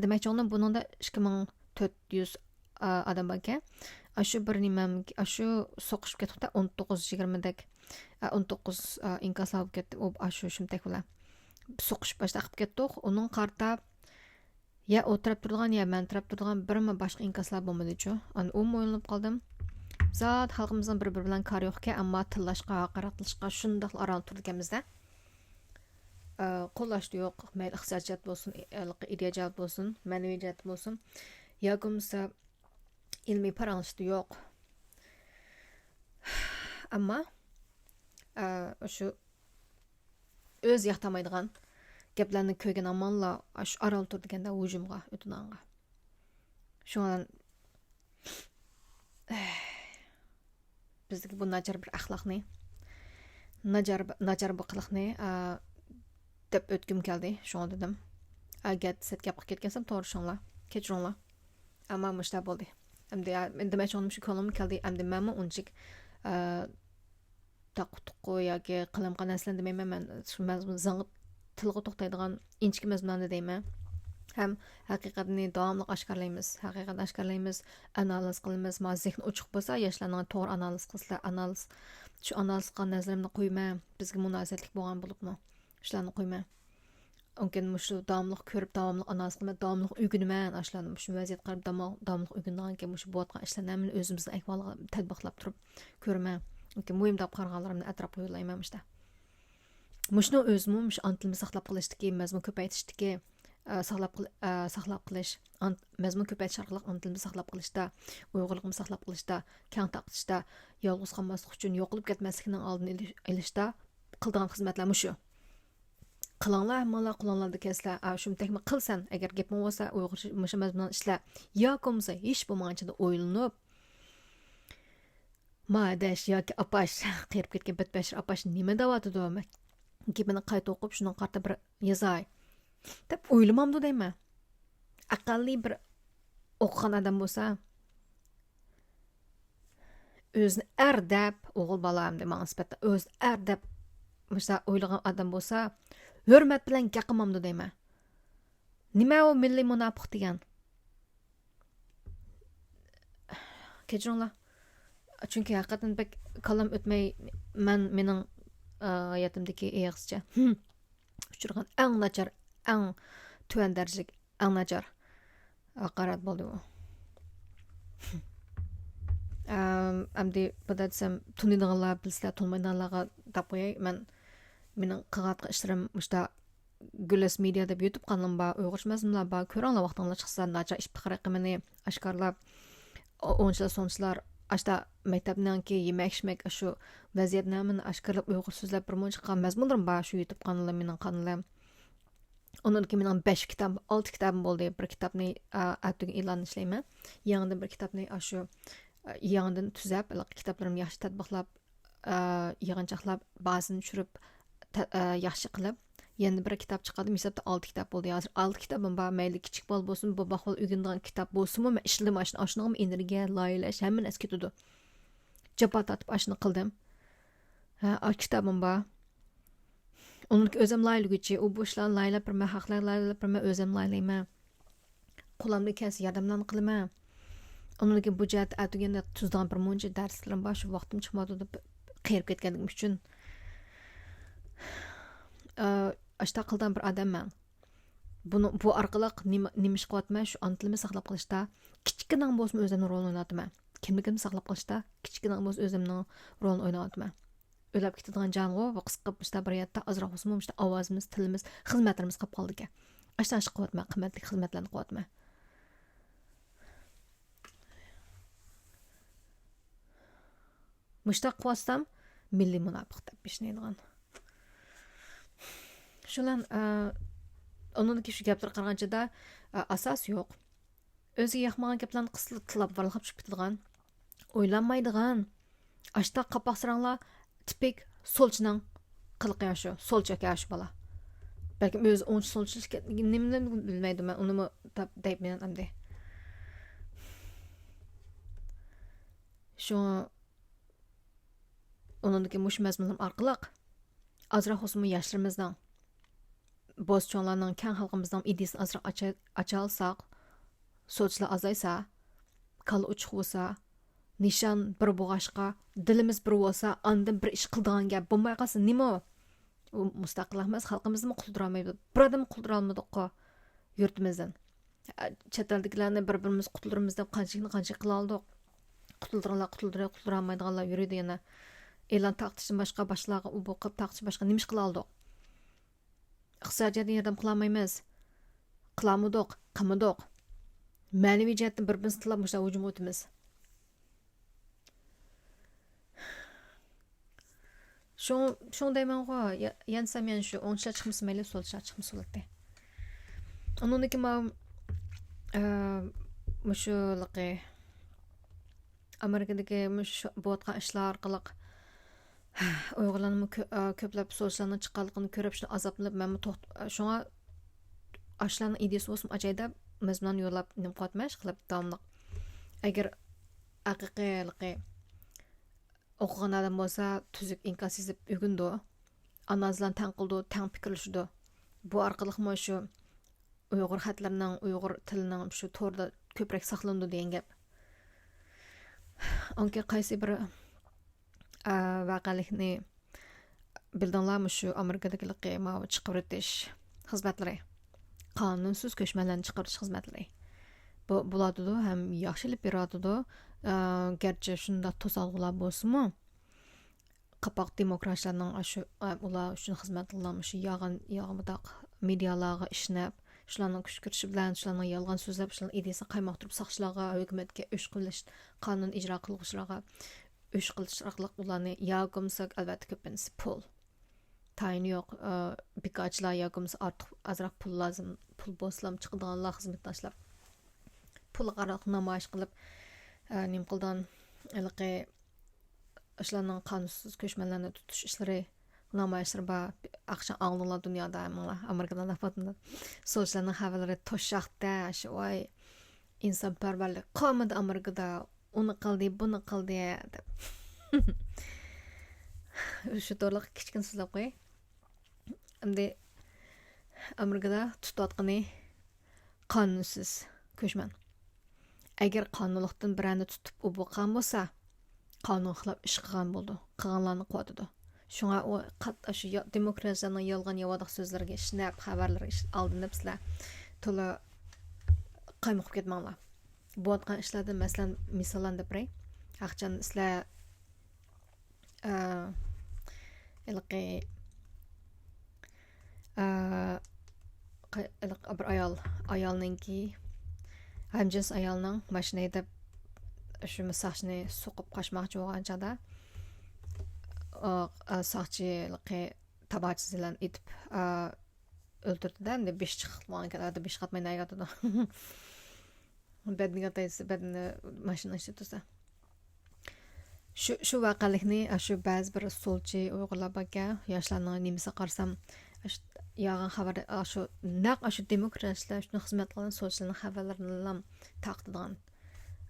دېمەكچى بولغىنىم، بۇنىڭدا ئىككى مىڭ تۆت يۈز، ئە، ئادەم باركەن. ئاشۇ بىر نېمە، ئاشۇ سوقۇشۇپ كەتتۇق-دە، ئون توققۇز يىگىرمىدەك، ئە، ئون توققۇز، ئە، ئىنكاسلار بولۇپ كەتتى. ئۇ ئاشۇ شۇمتەك بىلەن سوقۇشۇپ باشلاپ قىلىپ كەتتۇق. ئۇنىڭغا قارىتا يا ئۇ تەرەپ تۇرىدىغان، يا مەن تەرەپ تۇرىدىغان بىرمۇ باشقا ئىنكاسلار بولمىدىچۇ. ئانا ئۇمۇ ئويلىنىپ قالدىم. زادى خەلقىمىزنىڭ بىر-بىرى بىلەن كارى يوقكەن، ئەمما تىللاشقا، ھاقارەت قىلىشقا شۇنداقلا ئاران تۇرىدىكەنمىز-دە. ئە، قوللاشتا يوق، مەيلى ئىقتىسادىي جەھەت بولسۇن، ئى-، ئىدىيە جەھەت بولسۇن، مەنىۋى جەھەت بولسۇن، ياكى بولمىسا ئىلمىي پاراڭلىشىشتا يوق. ئەمما، ئە، شۇ ئۆزى ياقتۇرمايدىغان گەپلەرنى كۆرگەن ھامانلا ئاشۇ ئاران تۇرىدىكەن-دە ھۇجۇمغا، ئۆتۈنەڭغا. شۇڭا بىزدىكى بۇ ناچار بىر ئەخلاقنى، ناچار، ناچار بۇ قىلىقنى، ئا، دەپ ئۆتكۈم كەلدى. شۇڭا دېدىم. ئەگەر سەت گەپ قىلىپ كەتكەنسەم، توغرا چۈشىنىڭلار. كەچۈرۈڭلار. ئەمما مۇشۇنداق بولدى. ئەمدى، ئا، مەن دېمەكچى بولغىنىم شۇ، كۆڭلۈمگە كەلدى. ئەمدى مەنمۇ ئۇنچىلىك، ئا، تاققۇ-تۇققۇ ياكى قىلىمغا نەرسىلەرنى دېمەيمەن. مەن شۇ مەزمۇن زاڭ تىلغا توختايدىغان ئىنچىكە مەزمۇنلارنى دەيمەن. ھەم ھەقىقەتنى داۋاملىق ئاشكارىلايمىز. ھەقىقەتنى ئاشكارىلايمىز، ئانالىز قىلىمىز. ما زېھنى ئوچۇق بولسا، ياشلارنىڭ توغرا ئانالىز قىلسىلەر. ئانالىز، شۇ ئانالىز قىلغان نەرسىلىرىمنى قويىمەن. بىزگە مۇناسىۋەتلىك بولغان بولۇپمۇ. شۇلارنى قويىمەن. ئۇنكىن مۇشۇ داۋاملىق كۆرۈپ، داۋاملىق ئانالىز قىلىمەن، داۋاملىق ئۆگىنىمەن. ئاشۇلاردىن مۇشۇ ۋەزىيەتكە قاراپ داما-، داۋاملىق ئۆگىنىدىغانكەن، مۇشۇ بولۇۋاتقان ئىشلارنى ھەممىنى ئۆزىمىزنىڭ ئەھۋالىغا تەتبىقلاپ تۇرۇپ كۆرىمەن. ئۇنكىن مۇھىم دەپ قارىغانلىرىمنى ئەتراپقا يوللايمەن مۇشۇنداق. مۇشۇنىڭ ئۆزىمۇ مۇشۇ ئانا تىلىمىزنى ساقلاپ قېلىشتىكى، مەزمۇن كۆپەيتىشتىكى، ئە، ساقلاپ قېل-، ئە، ساقلاپ قېلىش، ئان-، مەزمۇن كۆپەيتىش ئارقىلىق ئانا تىلىمىزنى ساقلاپ قېلىشتا، ئۇيغۇرلۇقىمىزنى ساقلاپ قېلىشتا، كەڭ تارقىتىشتا، يالغۇز قالماسلىق ئۈچۈن، يوقىلىپ كەتمەسلىكنىڭ ئالدىنى ئېلىش-، ئېلىشتا قىلىدىغان خىزمەتلەر مۇشۇ. قىلىڭلار، ھەممىڭلار قولۇڭلاردا كەلسە، ئا، شۇمتەكمۇ قىلسەن، ئەگەر گېپىڭ بولسا، ئۇيغۇرچە مۇشۇ مەزمۇننى ئىشلە. ياكى بولمىسا، ھېچ بولمىغانچە ئويلىنىپ، ما ئاداش ياكى ئاپاش، قېرىپ كەتكەن بەتبەشىر ئاپاش نېمە دەۋاتىدۇ؟ مەن گېپىنى قايتا ئوقۇپ، شۇنىڭغا قارىتا بىر يازاي دەپ ئويلىمامدۇ دەيمەن. ئەقەللىي بىر ئوقۇغان ئادەم بولسا، ئۆزىنى ئەر دەپ، ئوغۇل بالا ئەمدى ماڭا نىسبەتەن، ئۆزىنى ئەر دەپ مۇشۇنداق ئويلىغان ئادەم بولسا، ھۆرمەت بىلەن گەپ قىلمامدۇ دەيمەن. نېمە ئۇ مىللىي مۇناپىق دېگەن؟ كەچۈرۈڭلار. چۈنكى ھەقىقەتەن بەك كاللام ئۆتمەي، مەن، مېنىڭ، ئا، ھاياتىمدىكى ئېغىزچە ئۇچرىغان ئەڭ ناچار، ئەڭ تۆۋەن دەرىجىلىك، ئەڭ ناچار ھاقارەت بولدى بۇ. ئەم، ئەمدى بۇنداق دېسەم، تونۇيدىغانلار بىلسىلەر، تونۇمايدىغانلارغا دەپ قوياي. مەن، مېنىڭ قىلىۋاتقان ئىشلىرىم مۇشۇنداق گۈلەس مېدىيا دەپ يۇتۇب قانىلىم بار، ئۇيغۇرچە مەزمۇنلار بار، كۆرۈڭلار ۋاقتىڭلار چىقسا، ناچار ئىپتىخار ئېقىمىنى ئاشكارىلاپ، ئو-، ئوڭچىلار، سوڭچىلار، ئاشتا مەكتەپنىڭكى يېمەك-ئىچمەك، ئاشۇ ۋەزىيەتنى ھەممىنى ئاشكارىلاپ، ئۇيغۇرچە سۆزلەپ بىر مۇنچە قىلغان مەزمۇنلىرىم بار، شۇ يۇتۇب قانىلىم، مېنىڭ قانىلىم. ئۇنىڭدىن كېيىن مېنىڭ بەش كىتاب، ئالتە كىتابىم بولدى. بىر كىتابنى، ئا، ئەتىگۈن ئېلانىنى ئىشلەيمەن. يېڭىدىن بىر كىتابنى ئاشۇ، ئا، يېڭىدىن تۈزەپ، ھېلىقى كىتابلىرىمنى ياخشى تەتبىقلاپ، ئە، يىغىنچاقلاپ، بازىنى چۈشۈرۈپ، تە-، ئە، ياخشى قىلىپ، يەنە بىر كىتاب چىقاردىم. ھېسابتا ئالتە كىتاب بولدى. ھازىر ئالتە كىتابىم بار. مەيلى كىچىك بالا بولسىمۇ، بوباق بالا ئۆگىنىدىغان كىتاب بولسىمۇ، مەن ئىشلىدىم ئاشۇنى. ئاشۇنىڭغىمۇ ئېنېرگىيە، لايىھەلەش، ھەممە نەرسە كېتىدۇ. جاپا تارتىپ ئاشۇنى قىلدىم. ھە، ئاشۇ كىتابىم بار. ئۇنىڭدىكى ئۆزۈم لايىھەلىگۈچى، ئۇ بۇ ئىشلارنى لايىھەلەپ بېرىمەن، ھەق لايىھەلەپ بېرىمەن، ئۆزۈم لايىھەلەيمەن. قولۇمدىن كەلسە ياردەملەرنى قىلىمەن. ئۇنىڭدىن كېيىن بۇ جەھەتتە ئەتىگەندە تۈزىدىغان بىر مۇنچە دەرسلىرىم بار، شۇ ۋاقتىم چىقمايدۇ دەپ قېرىپ كەتكەنلىكىم ئۈچۈن. ئاشتا قىلىدىغان بىر ئادەممەن. بۇنى، بۇ ئارقىلىق نېمە، نېمە ئىش قىلىۋاتىمەن؟ شۇ ئانا تىلىمنى ساقلاپ قېلىشتا، كىچىككىنە بولسىمۇ ئۆزۈمنىڭ رولىنى ئويناۋاتىمەن. كىملىكىمنى ساقلاپ قېلىشتا كىچىككىنە بولسا ئۆزۈمنىڭ رولىنى ئويناۋاتىمەن. ئۆلۈپ كېتىدىغان جانغۇ، بۇ قىسقا مۇشتا بىر يەردە ئازراق بولسىمۇ مۇشتا ئاۋازىمىز، تىلىمىز، خىزمەتلىرىمىز قاپ قالىدىكەن. ئاشۇنداق ئىش قىلىۋاتىمەن، قىممەتلىك خىزمەتلەرنى قىلىۋاتىمەن. مۇشتاق قىلىۋاتسام، مىللىي مۇناپىق دەپ بېشىنى يەيدىغان. شۇلان، ئە، ئۇنىڭدىكى شۇ گەپلەرگە قارىغانچىدا، ئە، ئاساس يوق. ئۆزىگە ياقمىغان گەپلەرنى قىسىلىپ تىللاپ ۋارلىقلاپ چىقىپ كېتىدىغان. ئويلانمايدىغان. ئاشتا قاپاق ساراڭلار تىپىك سولچىنىڭ قىلىقى شۇ. سولچى ئاكا شۇ بالا. بەلكىم ئۆزى ئونچە سولچى ئىكەنلىكىنى نېمىنى بىلمەيدۇ، مەن ئۇنىمۇ دەپ دەيمەن ئەمدى. شۇڭا ئۇنىڭدىكى مۇشۇ مەزمۇنلىرىم ئارقىلىق ئازراق بولسىمۇ ياشلىرىمىزنىڭ، بوس چوڭلارنىڭ، كەڭ خەلقىمىزنىڭ ئىدىيىسىنى ئازراق ئاچا-، ئاچالىساق، سوتچىلار ئازايسا، كاللا ئوچۇق بولسا، نىشان بىر بولغاچقا، دىلىمىز بىر بولسا، ئاندىن بىر ئىش قىلىدىغان گەپ بولماي قالسا نېمە ئۇ؟ ئۇ مۇستەقىل ئەمەس، خەلقىمىزنىمۇ قۇتۇلدۇرالمايدۇ، بىر ئادەمنى قۇتۇلدۇرالمىدۇققۇ يۇرتىمىزدىن. چەت ئەلدىكىلەرنى بىر-بىرىمىز قۇتۇلدۇرىمىز دەپ قانچىلىكنى قانچىلىك قىلالىدۇق. قۇتۇلدۇرۇڭلار، قۇتۇلدۇرۇڭلار، قۇتۇلدۇرالمايدىغانلار يۈرىدۇ يەنە. ئېلان تارقىتىشتىن باشقا، باشقىلارغا ئۇ بۇ قىلىپ تارقىتىش باشقا نېمە ئىش قىلالىدۇق؟ ئىقتىسادىي جەھەتتىن ياردەم قىلالمايمىز. قىلالمىدۇق، قىلمىدۇق. مەنىۋى جەھەتتىن بىر-بىرىمىزنى تىللاپ مۇشۇنداق ھۇجۇمغا ئۆتىمىز. شۇڭ-، شۇڭ دەيمەنغۇ، يا-، يەنسەم يەنە شۇ ئوڭچىلار چىقمىسا مەيلى، سولچىلار چىقمىسا بولاتتى. ئۇنىڭدىكى ماۋۇ، ئە، مۇشۇلىقى، ئامېرىكىدىكى مۇشۇ بولۇۋاتقان ئىشلار ئارقىلىق ئۇيغۇرلارنىمۇ كۆ-، ئە، كۆپلەپ سولچىلارنىڭ چىققانلىقىنى كۆرۈپ، شۇنداق ئازابلىنىپ، مەنمۇ توخت-، شۇڭا ئاشۇلارنىڭ ئىدىيىسى بولسىمۇ ئاچاي دەپ، مەزمۇنلارنى يوللاپ نېمە قىلىۋاتىمەن، ئىشقىلىپ داۋاملىق. ئەگەر ھەقىقىي ھېلىقى ئوقۇغان ئادەم بولسا، تۈزۈك ئىنكاس يېزىپ ئۆگىنىدۇ. ئانا-ئانىسىلارنى تەڭ قىلىدۇ، تەڭ پىكىرلىشىدۇ. بۇ ئارقىلىقمۇ شۇ ئۇيغۇر خەتلىرىنىڭ، ئۇيغۇر تىلىنىڭ شۇ توردا كۆپرەك ساقلىنىدۇ دېگەن گەپ. ئانكى قايسى بىر، ئە، ۋەقەلىكنى بىلدىڭلارمۇ، شۇ ئامېرىكىدىكىلىقى ماۋۇ چىقىۋېتىش خىزمەتلىرى، قانۇنسىز كۆچمەنلەرنى چىقىرىش خىزمەتلىرى. بۇ، بولۇۋاتىدۇ ھەم ياخشى ئېلىپ بېرىۋاتىدۇ. ئە، گەرچە شۇنداق توسالغۇلار بولسىمۇ، قاپاق دېموكراتلارنىڭ ئاشۇ، ئە، ئۇلار ئۈچۈن خىزمەت قىلغان مۇشۇ يالغان، يالغان مۇنداق مېدىيالارغا ئىشىنىپ، شۇلارنىڭ كۈشكۈرتۈشى بىلەن، شۇلارنىڭ يالغان سۆزلەپ، شۇلارنىڭ ئىدىيىسىنى قايمۇقتۇرۇپ، ساقچىلارغا، ھۆكۈمەتكە ئۆچ قىلىش، قانۇن ئىجرا قىلغۇچىلارغا ئۆچ قىلىش ئارقىلىق ئۇلارنى يا بولمىسا، ئەلۋەتتە، كۆپىنچىسى پۇل. تايىنى يوق، ئە، بىكارچىلار يا بولمىسا ئارتۇق، ئازراق پۇل لازىم، پۇل بولسىلا چىقىدىغانلار خىزمەتداشلار. پۇلغا قاراپ نامايىش قىلىپ، ئە، نېمە قىلىدىغان، ھېلىقى ئاشۇلارنىڭ قانۇنسىز كۆچمەنلەرنى تۇتۇش ئىشلىرى، نامايىشلىرى بار. ئاخشام ئاڭلىدىڭلار دۇنيادا ھەممىڭلار، ئامېرىكىدا لەپ ئاتىدۇ. سولچىلارنىڭ خەۋەرلىرى توشاقتە، شۇ، ۋاي، ئىنسانپەرۋەرلىك قالمىدى ئامېرىكىدا، ئۇنى قىلدى، بۇنى قىلدى دەپ. شۇ توغرىلىق كىچىككىنە سۆزلەپ قوياي. ئەمدى ئامېرىكىدا تۇتۇۋاتقىنى قانۇنسىز كۆچمەن. ئەگەر قانۇنلۇقتىن بىرەرنى تۇتۇپ ئۇ بولغان بولسا، قانۇنغا خىلاپ ئىش قىلغان بولىدۇ، قىلغانلارنى قوۋاتىدۇ. شۇڭا ئۇ قات-، شۇ يا-، دېموكراتلارنىڭ يالغان ياۋاداق سۆزلىرىگە ئىشىنىپ، خەۋەرلىرىگە ئىش-، ئالدىنىپ سىلەر تولا قايمۇقۇپ كەتمەڭلار. بولۇۋاتقان ئىشلاردىن مەسىلەن، مىساللارنى دەپ بېرەي. ئاخشام سىلەر، ئە، ھېلىقى، ئە، قا-، ھېلىقى بىر ئايال، ئايالنىڭكى، غەمجىنس ئايالنىڭ ماشىنا ھەيدەپ، شۇ ساقچىنى سوقۇپ قاچماقچى بولغان چاغدا، ئۇ، ئە، ساقچى ھېلىقى تاماچىسى بىلەن ئېتىپ، ئە، ئۆلتۈردى-دە، ئەمدى بېشى چىقىپ قالغانىكەن، ئادەم بېشى قاتماي نەگە ئاتىدۇ؟ بەدىنىگە ئاتايسىز، بەدىنى ماشىنا ئىچىدە تۇرسا. شۇ، شۇ ۋەقەلىكنى، ئاشۇ بەزى بىر سولچى ئۇيغۇرلار باركەن، ياشلارنىڭ نېمىسىگە قارىسام، ئاشۇ يالغان خەۋەر، ئاشۇ نەق ئاشۇ دېموكراتلار شۇنى خىزمەت قىلغان سولچىلارنىڭ خەۋەرلىرىنىلا تارقىتىدىغان،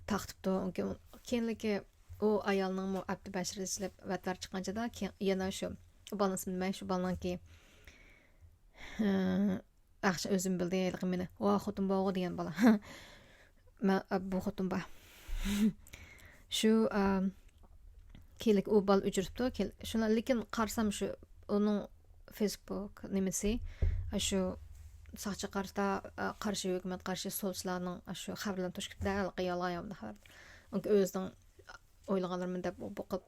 تارقىتىپتۇ. كېيىنلىكى ئۇ ئايالنىڭمۇ ئابدۇبەشىر ئېچىلىپ ۋەتلەر چىققانچىدا، كېيىن يەنە شۇ، ئۇ بالىنىڭ ئىسمى نېمە؟ شۇ بالىنىڭكى، ئاخشى ئۆزۈم بىلدى ھېلىقى مېنى. ۋا خوتۇن بوغۇ دېگەن بالا. مەن، ئا، بۇ خوتۇن بار. شۇ، ئا، كېيىنلىك ئۇ بالا ئۆچۈرۈپتۇ. كېيىن، شۇنى، لېكىن قارىسام شۇ ئۇنىڭ فېيسبۇك نېمىسى، ئا، شۇ ساقچى قارتا-، ئا، قارشى، ھۆكۈمەت قارشى سولچىلارنىڭ، ئا، شۇ خەۋەرلىرىنى توشۇپ كېتىپتۇ، ھېلىقى يالغان يامان خەۋەر. ئۆزىنىڭ ئويلىغانلىرىمنى دەپ بوقۇپ،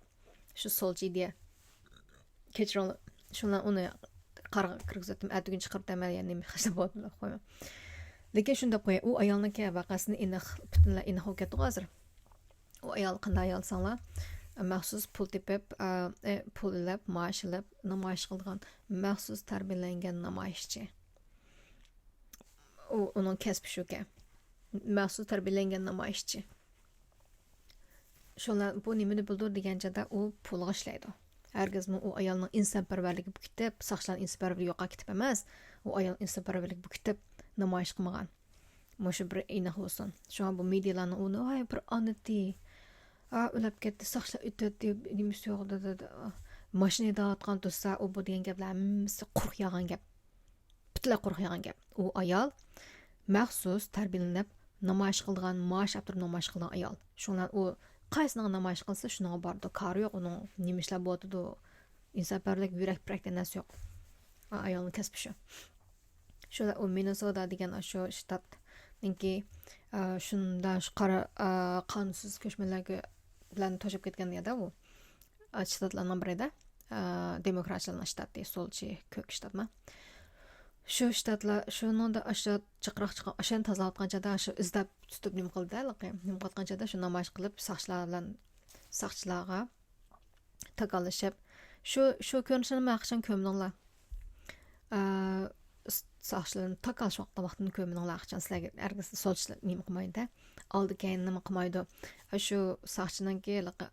شۇ سولچى ئىدىيە. كەچۈرۈڭلار، شۇنىڭ ئۇنى قارىغا كىرگۈزۈۋەتتىم، ئەتىگۈن چىقىرىپ دەمەل، يەنە نېمە خەجلەپ بولدۇم دەپ قويماڭ. لېكىن شۇنداق قويۇڭ، ئۇ ئايالنىڭكى ۋەقەسىنى ئېنىق، پۈتۈنلەي ئېنىق بولۇپ كەتتىغۇ ھازىر. ئۇ ئايال قانداق ئايال دېسەڭلار، مەخسۇس پۇل تېپىپ، ئە، ئە، پۇل ئېلىپ، مائاش ئېلىپ، نامايىش قىلىدىغان مەخسۇس تەربىيەلەنگەن نامايىشچى. ئۇ، ئۇنىڭ كەسپى شۇكەن. مەخسۇس تەربىيەلەنگەن نامايىشچى. شۇلار بۇ نېمىنى بىلدۈر دېگەن چاغدا ئۇ پۇلغا ئىشلەيدۇ. ھەرگىزمۇ ئۇ ئايالنىڭ ئىنسانپەرۋەرلىكى بىكىتىپ، ساقچىلارنىڭ ئىنسانپەرۋەرلىكى يوقاپ كېتىپ ئەمەس، ئۇ ئايال ئىنسانپەرۋەرلىكى بىكىتىپ نامايىش قىلمىغان. مۇشۇ بىر ئېنىق بولسۇن. شۇڭا بۇ مېدىيالارنىڭ ئۇنى، ۋاي، بىر ئانىتى، ئا، ئۆلۈپ كەتتى، ساقچىلار ئۆتەتتى، نېمىسى يوق، دە، دە، دە، ماشىنا ھەيدەۋاتقان تۇرسا، ئۇ بۇ دېگەن گەپلەر ھەممىسى قۇرۇق يالغان گەپ. پۈتۈنلەي قۇرۇق يالغان گەپ. ئۇ ئايال مەخسۇس تەربىيەلىنىپ نامايىش قىلىدىغان، مائاش ئاپتۇرۇپ نامايىش قىلىدىغان ئايال. شۇڭا ئۇ قايسىنىڭغا نامايىش قىلسا، شۇنىڭغا بارىدۇ. كارى يوق ئۇنىڭ، نېمە ئىشلار بولۇۋاتىدۇ، ئىنسانپەرۋەرلىك، يۈرەك پۈرەك دېگەن نەرسە يوق. ئا-، ئايالنىڭ كەسپى شۇ. شۇ ئۇ مىننېسوتا دېگەن ئاشۇ شتاتنىڭكى، ئا، شۇنداق شۇ قارا، ئا، قانۇنسىز كۆچمەنلەرگە بىلەن توشۇپ كەتكەن يەردە ئۇ. ئا، شتاتلارنىڭ بىرىدە، ئا، دېموكراتلارنىڭ شتاتى، سولچى، كۆك شتاتما. شۇ شتاتلار، شۇنىڭدا ئاشۇ جىقراق چىققان، ئاشۇنى تازىلاۋاتقان چاغدا، ئاشۇ ئىزدەپ تۇتۇپ نېمە قىلدى ھېلىقى؟ نېمە قىلىۋاتقان چاغدا شۇ نامايىش قىلىپ، ساقچىلار بىلەن، ساقچىلارغا تاكاللىشىپ، شۇ، شۇ كۆرۈنۈشلەرنى مەن قاچان كۆرمىدىڭلار؟ ئا، س-، ساقچىلارنى تاكالىشىپ ۋاقتىنى كۆرمىدىڭلار قاچان؟ سىلەرگە ھەرگىز سولچىلار نېمە قىلمايدۇ، ئالدى كەينى نېمە قىلمايدۇ. شۇ ساقچىنىڭكى ھېلىقى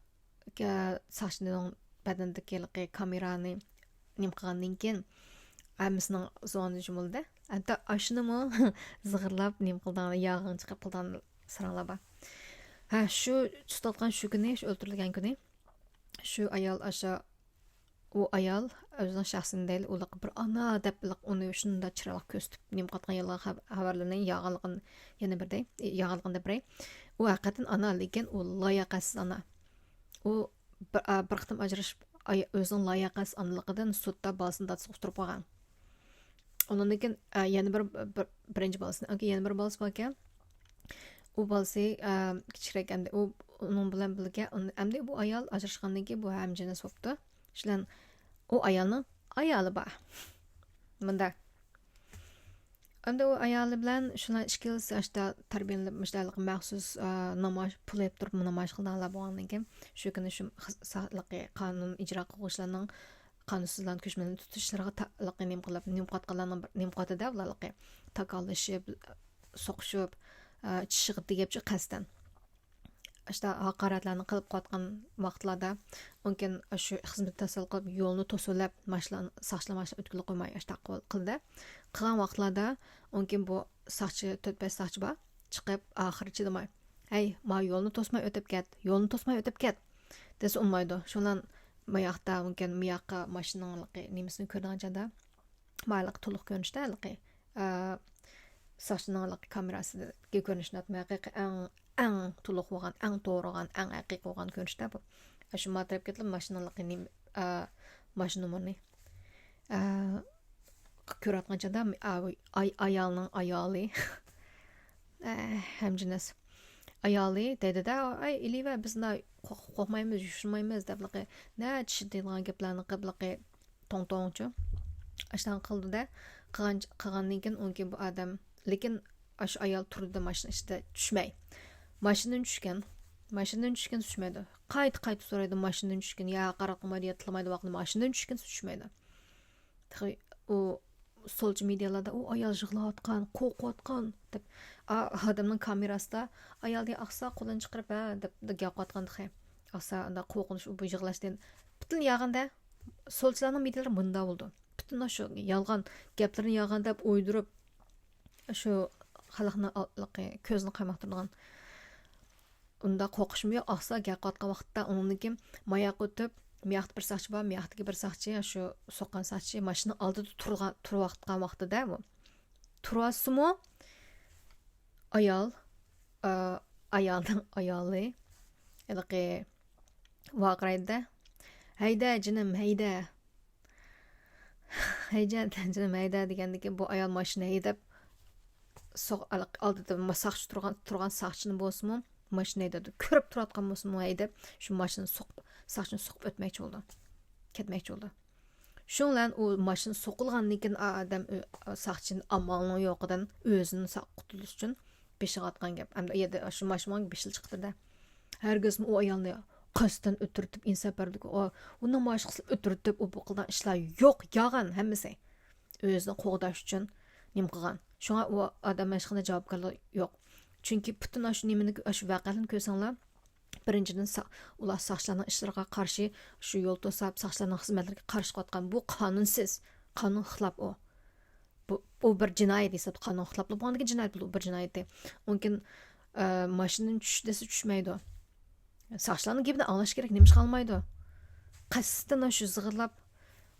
كە-، ساقچىنىڭ بەدىنىدىكى ھېلىقى كامېرانى نېمە قىلغاندىن كېيىن، ھەممىسىنىڭ زۇۋانى جۇمۇلدى. ھەتتا ئاشۇنىمۇ زىغىرلاپ نېمە قىلىدىغان، يالغان چىقىپ قىلىدىغان ساراڭلار بار. ھە، شۇ تۇتۇلغان شۇ كۈنى، شۇ ئۆلتۈرۈلگەن كۈنى، شۇ ئايال ئاشۇ، ئۇ ئايال ئۆزىنىڭ شەخسىنى دەيلى، ئۇلارغا بىر ئانا دەپ، ئۇنى شۇنداق چىرايلىق كۆرسىتىپ، نېمە قىلىۋاتقان يالغان خەۋ-، خەۋەرلىرىنى يالغانلىقىنى يەنە بىر دەي-، يالغانلىقىنى دەپ بېرەي. ئۇ ھەقىقەتەن ئانا، لېكىن ئۇ لاياقەتسىز ئانا. ئۇ بىر، ئا، بىر قېتىم ئاجرىشىپ، ئاي-، ئۆزىنىڭ لاياقەتسىز ئانىلىقىدىن سوتتا بالىسىنى دادىسىغا ئۇقتۇرۇپ قالغان. ئۇنىڭدىن كېيىن، ئا، يەنە بىر، بىر، بىرىنچى بالىسىنى، ئاكا، يەنە بىر بالىسى باركەن. ئۇ بالىسى، ئا، كىچىكرەك ئەمدى. ئۇ، ئۇنىڭ بىلەن بىللە، ئەمدى بۇ ئايال ئاجراشقاندىن كېيىن بۇ ھەمجىنس بوپتۇ. شۇلەن ئۇ ئايالنىڭ ئايالى بار. مۇندا. ئەمدى ئۇ ئايالى بىلەن شۇلار ئىككىلىسى ئاشتا تەربىيەلىنىپ، مۇشۇنداق مەخسۇس، ئا، نامايىش، پۇل ئېلىپ تۇرۇپ نامايىش قىلىدىغانلار بولغاندىن كېيىن، شۇ كۈنى شۇ خىز-، سا-، قانۇن ئىجرا قىلغۇچىلارنىڭ قانۇنسىزلارنى، كۆچمەنلەرنى تۇتۇشلىرىغا تا-، نېمە قىلىپ، نېمە قىلىۋاتقانلارنىڭ بىر، نېمە قىلىۋاتىدۇ ئۇلار، تاكاللىشىپ، سوقۇشۇپ، ئا، چىشىغا تېگىپ قەستەن. ئاشتا ھاقارەتلەرنى قىلىپ قويۇۋاتقان ۋاقىتلاردا، ئۇنكىن شۇ خىزمىتى تاسال قىلىپ، يولنى توسۇۋېلىپ، ماشىنا، ساقچىلار ماشىنا ئۆتكىلى قويماي، ئاشتا قىل-، قىلدى. قىلغان ۋاقىتلاردا، ئۇنكىن بۇ ساقچى، تۆت بەش ساقچى بار، چىقىپ، ئاخىرى چىدىماي، ھەي، ما يولنى توسماي ئۆتۈپ كەت، يولنى توسماي ئۆتۈپ كەت، دېسە ئۇنىمايدۇ. شۇنىڭ بۇ ياقتا، مۇمكىن، بۇ ياققا ماشىنىنىڭ نېمىسىنى كۆرىدىغان چاغدا، مانا ھېلىقى تولۇق كۆرۈنۈشتە ھېلىقى، ئە، ساقچىنىڭ ھېلىقى كامېراسىدىكى كۆرۈنۈشىنى ئاتماي، ھېلىقى ئەڭ، ئەڭ تولۇق بولغان، ئەڭ توغرا بولغان، ئەڭ ھەقىقىي بولغان كۆرۈنۈشتە بۇ. شۇ ماڭا تەرەپ كېلىپ ماشىنىنىڭ ھېلىقى نېمە، ئە، ماشىنا نومۇرىنى، ئە، كۆرۈۋاتقان چاغدا، ئا، ئاي-، ئايالنىڭ ئايالى، ئە، ھەمجىنس ئايالى دەيدۇ-دە، ئەي، ئېلىۋەر، بىز قورق-، قورقمايمىز، يوشۇرمايمىز دەپلىقى، نەچچە دەيدىغان گەپلەرنى قىلىپلىقى، توڭ-توڭچۇ. ئاشۇنداق قىلدى-دە، قىلغان، قىلغاندىن كېيىن ئۇنكى بۇ ئادەم، لېكىن ئاشۇ ئايال تۇردى ماشىنا ئىچىدە چۈشمەي. ماشىنىدىن چۈشكەن. ماشىنىدىن چۈشكەن چۈشمەيدۇ. قايتا-قايتا سورايدۇ، ماشىنىدىن چۈشكەن، يا ھاقارەت قىلمايدۇ، يا تىللىمايدۇ، ۋاقتىدا ماشىنىدىن چۈشكەن چۈشمەيدۇ. تېخى ئۇ سولچى مېدىيالاردا، ئۇ ئايال يىغلاۋاتقان، قورقۇۋاتقان دەپ، ئا-، ئادەمنىڭ كامېراسىدا ئايال دېگەن ئاقسا قولىنى چىقىرىپ، ھە دەپ گەپ قىلىۋاتقان تېخى. ئاسا ئانداق قورقۇنچ، بۇ يىغلاشتىن پۈتۈن ياغاندا، سولچىلارنىڭ مىدىيەلىرى مۇنداق بولىدۇ. پۈتۈن شۇ يالغان گەپلىرىنى ياغان دەپ ئويدۇرۇپ، شۇ خەلقنى ئال-، كۆزىنى قاماقتۇرىدىغان. ئۇنداق قورقۇشمۇ يوق. ئاسا گەپ قىلىۋاتقان ۋاقىتتا ئۇنىڭدىن كېيىن ماياققا ئۆتۈپ، مۇياقتا بىر ساقچى بار، مۇياقتىكى بىر ساقچى، شۇ سوققان ساقچى ماشىنا ئالدىدا تۇرغان، تۇرۇۋاتقان ۋاقتىدا بۇ. تۇرۇۋاتسىمۇ، ئايال، ئا، ئايالنىڭ ئايالى ھېلىقى ۋارقىرايدۇ-دە، «ھەيدە، جېنىم، ھەيدە! ھەيدە، جېنىم، ھەيدە!» دېگەندىكىن، بۇ ئايال ماشىنا ھەيدەپ، سوق-، ئالدىدا ما-، ساقچى تۇرغان، تۇرغان ساقچىنى بولسىمۇ، ماشىنا ھەيدەيدۇ. كۆرۈپ تۇرۇۋاتقان بولسىمۇ ھەيدەپ، شۇ ماشىنىنى سوقۇپ، ساقچىنى سوقۇپ ئۆتمەكچى بولىدۇ. كەتمەكچى بولىدۇ. شۇنىڭ بىلەن ئۇ ماشىنا سوقۇلغاندىن كېيىن، ئا-، ئادەم ئۆ-، ساقچىنى ئامالنىڭ يوقىدىن ئۆزىنى ساق-، قۇتۇلۇش ئۈچۈن بېشىغا ئاتقان گەپ. ئەمدى ئۇ يەردە شۇ ماشىنا بىشىلا چىقىپتۇ-دە. ھەرگىزمۇ ئۇ ئايالنى قەستەن ئۆلتۈرتۈپ، ئىنسان بەردۇق، ئۇ، ئۇنىڭ ماشىنىسىنى ئۆلتۈرتۈپ، ئۇ بۇ قىلغان ئىشلار يوق، يالغان ھەممىسى. ئۆزىنى قوغداش ئۈچۈن نېمە قىلغان. شۇڭا ئۇ ئادەم ھېچقانداق جاۋابكارلىقى يوق. چۈنكى پۈتۈن ئاشۇ نېمىنى، ئاشۇ ۋەقەلەرنى كۆرسەڭلار، بىرىنچىدىن، سا-، ئۇلار ساقچىلارنىڭ ئىشلىرىغا قارشى، شۇ يول توساپ، ساقچىلارنىڭ خىزمەتلىرىگە قارشى قىلىۋاتقان. بۇ قانۇنسىز، قانۇن خىلاپ ئۇ. بۇ، بۇ بىر جىنايەت ھېسابتا، قانۇن خىلاپلىق بولغاندىكىن جىنايەت بولىدۇ، بىر جىنايىتى. ئۇنىڭ كېيىن، ئە، ماشىنىدىن چۈش دېسە چۈشمەيدۇ. ساقچىلارنىڭ گېپىنى ئاڭلاش كېرەك، نېمىشقا ئاڭلىمايدۇ؟ قەستەن شۇ زىغىرلاپ،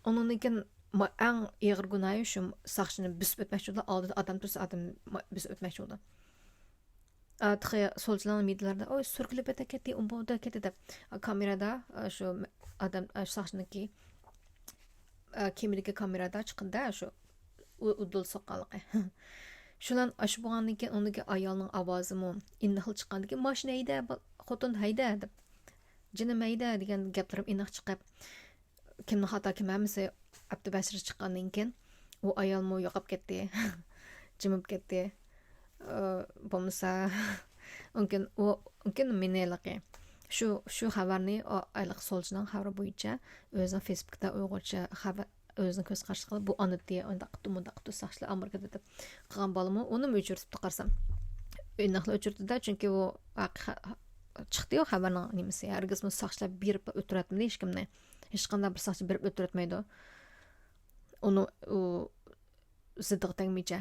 ئۇنىڭدىن كېيىن ما-، ئەڭ ئېغىر گۇناھى شۇ ساقچىنى بۆسۈپ ئۆتمەكچى بولىدۇ، ئالدىدا ئادەم تۇرسا ئادەم ما-، بۆسۈپ ئۆتمەكچى بولىدۇ. ئا، تېخى سولچىلارنىڭ مىدىيەلەردە، «ئوي، سۈركىلىپ ئۆتە كەتتى، ئۇ بۇ ئۆتە كەتتى» دەپ، كامېرادا، ئا، شۇ ئادەم، ئا، ساقچىنىڭكى، ئا، كىيىمىدىكى كامېرادا چىققىدە، شۇ ئۇ-، ئۇدۇل سوققانلىقى. شۇلار ئاشۇ بولغاندىن كېيىن، ئۇنىڭدىكى ئايالنىڭ ئاۋازىمۇ ئىنداقلا چىققاندىكىن، «ماشىنا ھەيدە، با-، خوتۇن ھەيدە» دەپ، «جېنىم ھەيدە» دېگەن گەپلىرىم ئىناق چىقىپ، كىمنىڭ خاتا، كىم ھەممىسى ئابدۇبەشىر چىققاندىن كېيىن، ئۇ ئايالمۇ يوقاپ كەتتى. جىمىپ كەتتى. ئى، بولمىسا، مۇمكىن ئۇ، مۇمكىن مېنى ھېلىقى شۇ، شۇ خەۋەرنى، ئۇ ھېلىقى سولچىنىڭ خەۋىرى بويىچە ئۆزىنىڭ فېيسبۇكتا ئۇيغۇرچە خەۋەر، ئۆزىنىڭ كۆز قارىشى قىلىپ، بۇ ئانىتى، ئۇنداق قىپتۇ، مۇنداق قىپتۇ، ساقچىلار ئامېرىكىدا دەپ قىلغان بالىمۇ ئۇنىمۇ ئۆچۈرۈپتۇ قارىسام. ئېنىقلا ئۆچۈردى-دە، چۈنكى ئۇ ھەق-، چىقتى-يۇ خەۋەرنىڭ نېمىسى. ھەرگىزمۇ ساقچىلار بېرىپ ئۆلتۈرۈۋەتمىدى ھېچكىمنى. ھېچقانداق بىر ساقچى بېرىپ ئۆلتۈرۈۋەتمەيدۇ. ئۇنى، ئۇ زىتىغا تەگمىچە.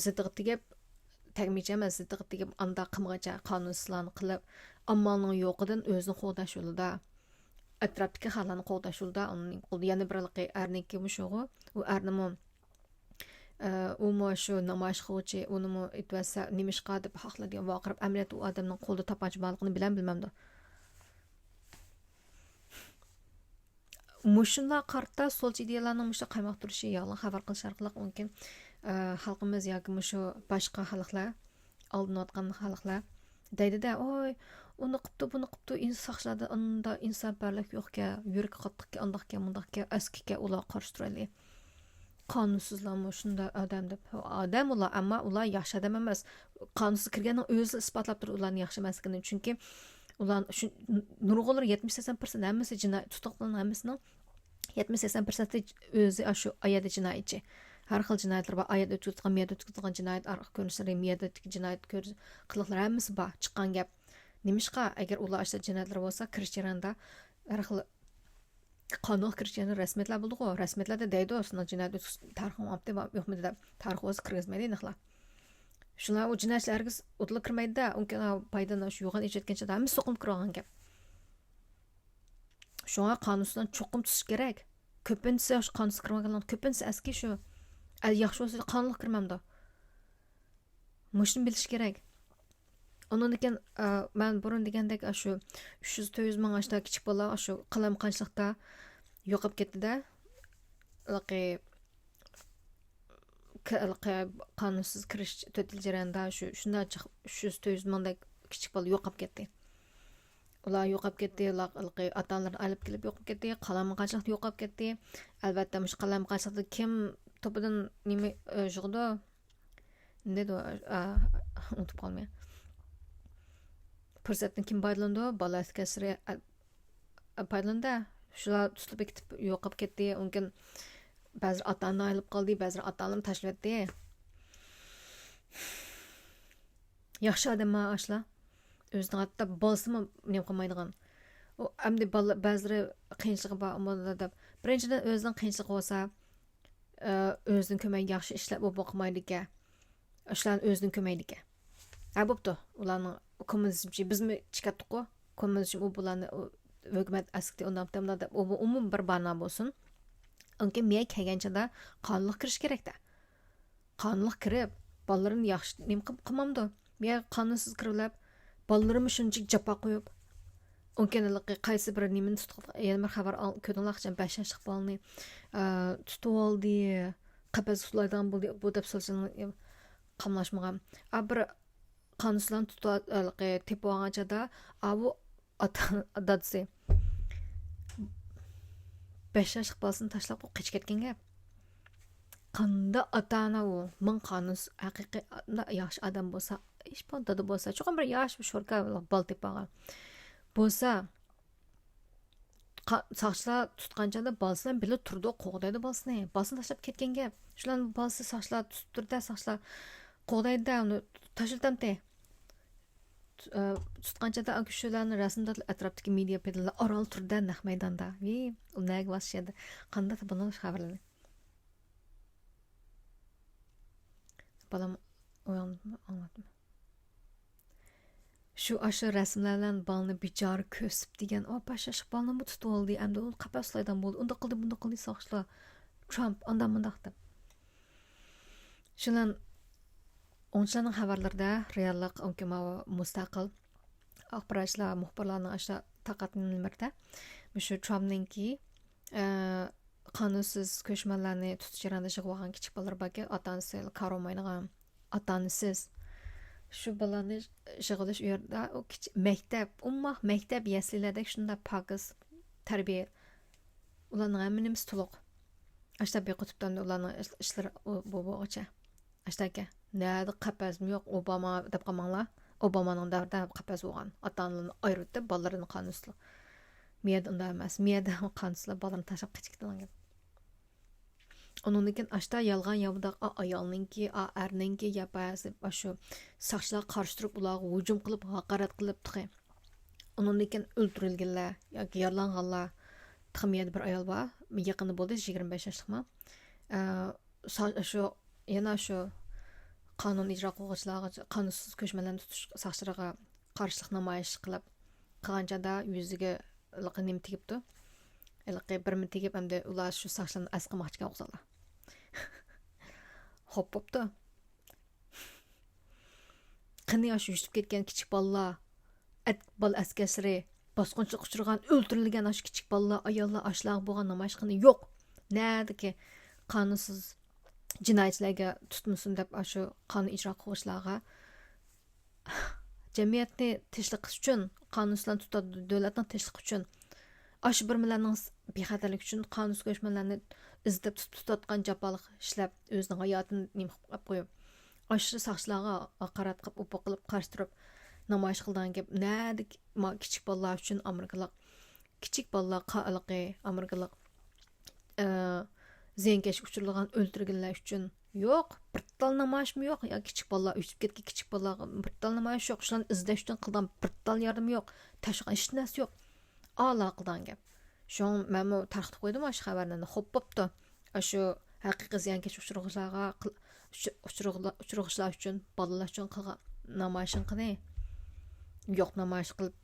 زىتىغا تېگىپ، تەگمىچە ئەمەس، زىتىغا تېگىپ، ئانداق قىلمىغىچە قانۇنسىزلارنى قىلىپ، ئامالنىڭ يوقىدىن ئۆزىنى قوغداش يولىدا، ئەتراپتىكى خەقلەرنى قوغداش يولىدا، ئۇنىڭ قولىدا يەنە بىر ھېلىقى ئەرنىڭكى مۇشۇغۇ، ئۇ ئەرنىمۇ، ئە، ئۇمۇ شۇ نامايىش قىلغۇچى، ئۇنىمۇ ئېتىۋەتسە، نېمىشقا دەپ ھەقلەيدىغان ۋارقىراپ، ئەمەلىيەتتە ئۇ ئادەمنىڭ قولىدا تاپانچا بارلىقىنى بىلەم بىلمەمدۇ. مۇشۇنداق قارىتا سولچى ئىدىيەلەرنىڭ مۇشۇنداق قايماق تۇرۇشى، يالغان خەۋەر قىلىش ئارقىلىق مۇمكىن، ئە، خەلقىمىز ياكى مۇشۇ باشقا خەلقلەر، ئالدىنىۋاتقان خەلقلەر دەيدۇ-دە، «ئوي، ئۇنى قىپتۇ، بۇنى قىپتۇ، ئىنس-، ساقچىلاردا ئاندا ئىنسانپەرۋەرلىك يوقكەن، يۈرىكى قاتتىقكەن، ئانداقكەن، مۇنداقكەن، ئەسكىكەن، ئۇلارغا قارشى تۇرايلى. قانۇنسىزلارمۇ شۇنداق ئادەم» دەپ. ئادەم ئۇلار، ئەمما ئۇلار ياخشى ئادەم ئەمەس. قانۇنسىز كىرگەننىڭ ئۆزى ئىسپاتلاپ تۇرىدۇ ئۇلارنىڭ ياخشى ئەمەسلىكىنى. چۈنكى ئۇلار شۇ نۇرغۇنلىرى، يەتمىش سەكسەن پىرسەنت ھەممىسى جىنايى، تۇتۇقلارنىڭ ھەممىسىنىڭ يەتمىش سەكسەن پىرسەنتى ئۆزى ئاشۇ ئايەردە جىنايەتچى. ھەر خىل جىنايەتلىرى بار. ئايەردە ئۆتكۈزۈلگەن، مىيەردە ئۆتكۈزۈلگەن جىنايەت، ئارقا كۆرۈنۈشلىرى، مىيەردە ئۆتكەن جىنايەت كۆر-، قىلىقلىرى ھەممىسى بار. چىققان گەپ. نېمىشقا؟ ئەگەر ئۇلار ئاشۇ جىنايەتلەر بولسا، كىرىش جەريانىدا ھەر خىل قانۇنغا كىرىش جەريانىدا رەسمىيەتلەر بولىدىغۇ. رەسمىيەتلەردە دەيدۇ، سېنىڭ جىنايەت ئۆتكۈز-، تارىخىڭ بولماپتۇ، يوقمۇ دەپ. تارىخ بولسا كىرگۈزمەيدۇ ئېنىقلا. شۇلار ئۇ جىنايەتچىلەر ھەرگىز ئۇدۇلغا كىرمەيدۇ-دە. ئۇنىڭكى بايدىن شۇ يوغان ئېچىۋەتكەن چاغدا ھەممىسى سوقۇلۇپ كىرىۋالغان گەپ. شۇڭا قانۇنسىزلارنى چوقۇم تۇتۇش كېرەك. كۆپىنچىسى شۇ قانۇنسىز كىرمىگەنلەرنىڭ كۆپىنچىسى ئەسكى شۇ. ئەل ياخشى بولسا قانۇنلۇق كىرمەمدۇ؟ مۇشۇنى بىلىش كېرەك. ئۇنىڭدىن كېيىن، ئە، مەن بۇرۇن دېگەندەك، ئاشۇ ئۈچ يۈز، تۆت يۈز مىڭ ئاشتا كىچىك بالا ئاشۇ قالايمىقانچىلىقتا يوقاپ كەتتى-دە. ھېلىقى ك-، ھېلىقى قانۇنسىز كىرىش تۆت يىل جەريانىدا شۇ، شۇنداق جىق ئۈچ يۈز، تۆت يۈز مىڭدەك كىچىك بالا يوقاپ كەتتى. ئۇلار يوقاپ كەتتى، ئۇلار ھېلىقى ئاتا-ئانىلىرىنى ئايرىپ كېلىپ يوقاپ كەتتى، قالايمىقانچىلىقتا يوقاپ كەتتى. ئەلۋەتتە، مۇشۇ قالايمىقانچىلىقتا كىم توپىدىن نېمە، ئە، يىغىدۇ؟ نېمە دەيدۇ؟ ئا، ئۇنتۇپ قالدىم. پۇرسەتتىن كىم پايدىلىنىدۇ؟ بالا ئەسكەرلىرى، ئە، ئە، پايدىلىنىدۇ. شۇلار تۇتۇلۇپ كېتىپ يوقاپ كەتتى. ئۇنىڭ كېيىن بەزىلىرى ئاتا-ئانىدىن ئايرىلىپ قالدى، بەزىلىرى ئاتا-ئانىلىرىنى تاشلىۋەتتى. ياخشى ئادەم ما ئاشۇلار. ئۆزىنىڭ ھەتتا بالىسىمۇ نېمە قىلمايدىغان. ئۇ ئەمدى بالىلار بەزىلىرى قىيىنچىلىقى بار، ئۇ دەپ. بىرىنچىدىن، ئۆزىنىڭ قىيىنچىلىقى بولسا، ئۆزىدىن كۆرمەي ياخشى ئىشلەپ ئۇ بولمايدىكەن. شۇلارنى ئۆزىدىن كۆرمەيدىكەن. ھە، بوپتۇ. ئۇلارنىڭ كوممۇنىزمچى، بىزمۇ چىقاتتۇققۇ. كوممۇنىزم ئۇ بۇلارنى، ئۇ ھۆكۈمەت ئەسكىتى ئۇنداق دەپ، ئۇنداق دەپ، ئۇ ئومۇمەن بىر بانا بولسۇن. ئۇنكى مېيە كەلگەنچىدا قانۇنلۇق كىرىش كېرەكتە. قانۇنلۇق كىرىپ، بالىلىرىنى ياخشى نېمە قىلىپ قىلمامدۇ؟ مېيە قانۇنسىز كىرىۋېلىپ، بالىلىرىمۇ شۇنچىلىك جاپا قويۇپ، ئۇنكىن ھېلىقى قايسى بىر نېمىنى تۇتقان، يەنە بىر خەۋەر ئاڭ-، كۆردۈڭلارچۇ، بەش ياشلىق بالىنى، ئە، تۇتۇۋالدى، قەپەسكە سولايدىغان بولدى، بۇ دەپ سولىسىنىڭ قاملاشمىغان. ئا، بىر قانۇنسىزلارنى تۇتۇۋال-، ھېلىقى تېپىۋالغان چاغدا، ئا، بۇ ئاتا، دادىسى بەش ياشلىق بالىسىنى تاشلاپ قېچىپ كەتكەن گەپ. قانداق ئاتا-ئانا ئۇ؟ مىڭ قانۇنسىز، ھەقىقىي ئاتا-، ياخشى ئادەم بولسا، ھېچ بولمىغاندا دادا بولسا، چوقۇم بىر ياش، بىر شوركا بالا تېپىپ ئالغان بولسا، قا-، ساقچىلار تۇتقان چاغدا بالىسى بىلەن بىللە تۇرىدۇ، قوغدايدۇ بالىسىنى. بالىسىنى تاشلاپ كەتكەن گەپ. شۇلارنى بالىسى ساقچىلار تۇتۇپ تۇرىدۇ، ساقچىلار قوغدايدۇ، ئۇنى تاشلىتامتى. تۇ-، ئە، تۇتقان چاغدا ئاكا شۇلارنى رەسىمدە ئەتراپتىكى مېدىيا پەيدىلەر ئاران تۇرىدۇ نەق مەيداندا. ۋىي، ئۇ نەگە بارسا شۇ يەردە. قانداق بۇنىڭ خەۋەرلىرى؟ بالام ئويغاندىمۇ ئاڭلاتما. شۇ ئاشۇ رەسىملەر بىلەن بالىنى بىچارە كۆسۈپ دېگەن، ئاپا شاش بالىنىمۇ تۇتۇپ ئالدى، ئەمدى ئۇنى قەپەسلەيدىغان بولدى، ئۇنداق قىلدى، بۇنداق قىلدى ساقچىلار، ترامپ ئانداق مۇنداق دەپ. شۇنىڭ ئوڭچىلارنىڭ خەۋەرلىرىدە رېئاللىق، ئۇنكى ماۋۇ مۇستەقىل ئاخباراتچىلار، مۇخبىرلارنىڭ ئاشۇ تاقات نېمىلىرىدە مۇشۇ ترامپنىڭكى، ئە، قانۇنسىز كۆچمەنلەرنى تۇتۇش جەريانىدا يىغىۋالغان كىچىك بالىلار باركەن، ئاتا-ئانىسى كارىۋالمايدىغان، ئاتا-ئانىسىز. شۇ بالىلارنى يىغىۋېلىش ئۇ يەردە، ئۇ كىچىك مەكتەپ، ئوماق مەكتەپ، يەسلىلەردەك شۇنداق پاكىز تەربىيە. ئۇلارنىڭ ھەممە نېمىسى تولۇق. ئاشتا بېقىتىپتۇ ئەمدى ئۇلارنىڭ ئىش-، ئىشلىرى ئۇ، بۇ بولغۇچە. ئاشتاكە، نەدە قەپەسمۇ يوق، ئوباما دەپ قالماڭلار. ئوبامانىڭ دەۋرىدە قەپەس بولغان. ئاتا-ئانىلىرىنى ئايرىۋېتىپ، بالىلىرىنى قانۇنسىز. مىيەدە ئۇنداق ئەمەس. مىيەدە قانۇنسىزلار بالىلىرىنى تاشلاپ قېچىپ كېتىدىغان گەپ. ئۇنىڭدىن كېيىن ئاشتا يالغان ياۋىداق ئا-، ئايالنىڭكى، ئا-، ئەرنىڭكى ياپاياسى، ئاشۇ ساقچىلار قارشى تۇرۇپ، ئۇلارغا ھۇجۇم قىلىپ، ھاقارەت قىلىپ تېخى. ئۇنىڭدىن كېيىن ئۆلتۈرۈلگەنلەر ياكى يارىلانغانلار. تېخىمۇ يەنە بىر ئايال بار. يېقىندا بولدى، يىگىرمە بەش ياشلىقما. ئە، سا-، شۇ، يەنە شۇ قانۇن ئىجرا قىلغۇچىلارغا، قانۇنسىز كۆچمەنلەرنى تۇتۇش ساقچىلىرىغا قارشىلىق نامايىش قىلىپ قىلغان چاغدا يۈزىگە ھېلىقى نېمە تېگىپتۇ. ھېلىقى بىرمە تېگىپ، ئەمدى ئۇلار شۇ ساقچىلارنى ئەسقىماقچى ئىكەن ئوغۇزلار. خوپ بوپتۇ. قېنى ئاشۇ يۈسۈپ كەتكەن كىچىك بالىلار، ئەت-، بالا ئەسكەرلىرى، باسقۇنچىلىققا ئۇچرىغان، ئۆلتۈرۈلگەن ئاشۇ كىچىك بالىلار، ئاياللار، ئاشۇلارغا بولغان نامايىش قېنى يوق؟ نەدىكى قانۇنسىز جىنايەتچىلەرگە تۇتمىسۇن دەپ ئاشۇ قانۇن ئىجرا قىلغۇچىلارغا جەمئىيەتنى تىنچلىق ئۈچۈن، قانۇنسىزلارنى تۇتۇپ دۆلەتنى تىنچلىق ئۈچۈن، ئاشۇ بىر مىللەتنىڭ بىخەتەرلىكى ئۈچۈن قانۇنسىز كۆچمەنلەرنى ئىزدەپ تۇتۇپ تۇتۇۋاتقان، جاپالىق ئىشلەپ، ئۆزىنىڭ ھاياتىنى نېمە قىلىپ قويۇپ، ئاشۇ ساقچىلارغا ھاقارەت قىلىپ، ئوپا قىلىپ، قارشى تۇرۇپ نامايىش قىلىدىغان گەپ. نەدىكى ما-، كىچىك بالىلار ئۈچۈن ئامېرىكىلىق، كىچىك بالىلار قا-، ئامېرىكىلىق، ئە، زىيانكەشلىككە ئۇچرىغان، ئۆلتۈرگەنلەر ئۈچۈن يوق، بىر تال نامايىشمۇ يوق. يا كىچىك بالىلار، ئۆسۈپ كەتكەن كىچىك بالىلارغا بىر تال نامايىش يوق. شۇلارنى ئىزدەش ئۈچۈن قىلىدىغان بىر تال ياردىمى يوق. تەشۋىقات، ھېچ نەرسە يوق. ئالا قىلىدىغان گەپ. شۇڭا مەنمۇ تارقىتىپ قويدۇم ئاشۇ خەۋەرلەرنى. خوپ بوپتۇ. ئاشۇ ھەقىقىي زىيانكەشلىككە ئۇچرىغۇچىلارغا قىل-، ئۇچ-، ئۇچرىغۇلا-، ئۇچرىغۇچىلار ئۈچۈن، بالىلار ئۈچۈن قىلغان نامايىشىڭ قېنى؟ يوق، نامايىش قىلىپ،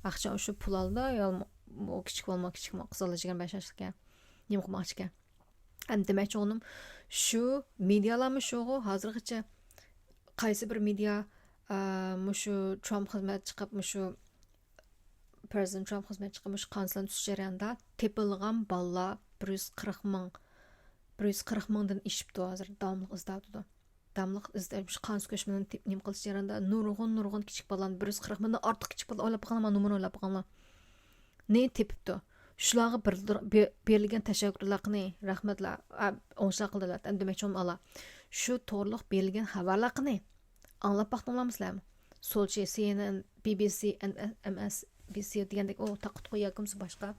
ئاخشام شۇ پۇل ئالدى، يا مو-، كىچىك بالىمۇ، كىچىك قىزلار يىگىرمە بەش ياشلىق ئىكەن. نېمە قىلماقچى ئىكەن؟ ئەمدى دېمەكچى بولغىنىم، شۇ مېدىيالارمۇ شۇغۇ، ھازىرغىچە قايسى بىر مېدىيا، ئا، مۇشۇ ترامپ خىزمەت چىقىپ، مۇشۇ پرېزىدېنت ترامپ خىزمەت چىقىپ، مۇشۇ قانۇنسىزلارنى تۇتۇش جەريانىدا تېپىلغان بالىلار بىر يۈز قىرىق مىڭ، بىر يۈز قىرىق مىڭدىن ئېشىپتۇ ھازىر، داۋاملىق ئىزدەۋاتىدۇ. داۋاملىق ئىزدەش، مۇشۇ قانۇنسىز كۆچمەنلەرنى تېپ-، نېمە قىلىش جەريانىدا نۇرغۇن، نۇرغۇن كىچىك بالىلارنى، بىر يۈز قىرىق مىڭدىن ئارتۇق كىچىك بالا ئويلاپ باقىڭلار، نومۇرنى ئويلاپ باقىڭلار. نى تېپىپتۇ. شۇلارغا بىر-، بېرىلگەن تەشەككۈرلەرنى، رەھمەتلەر، ئە، ئوڭۇشلار قىلدى دەۋەت، ئەمدى دېمەكچى بولغىنىم ئالا. شۇ تورلۇق بېرىلگەن خەۋەرلەرنى ئاڭلاپ باقتىڭلارمۇ سىلەرمۇ؟ سولچى، سى ئېن ئېن، بى بى سى، ئەن-، ئەم ئېس بى سى دېگەندەك، ئۇ تاققا تۇقى ياكى بولمىسا باشقا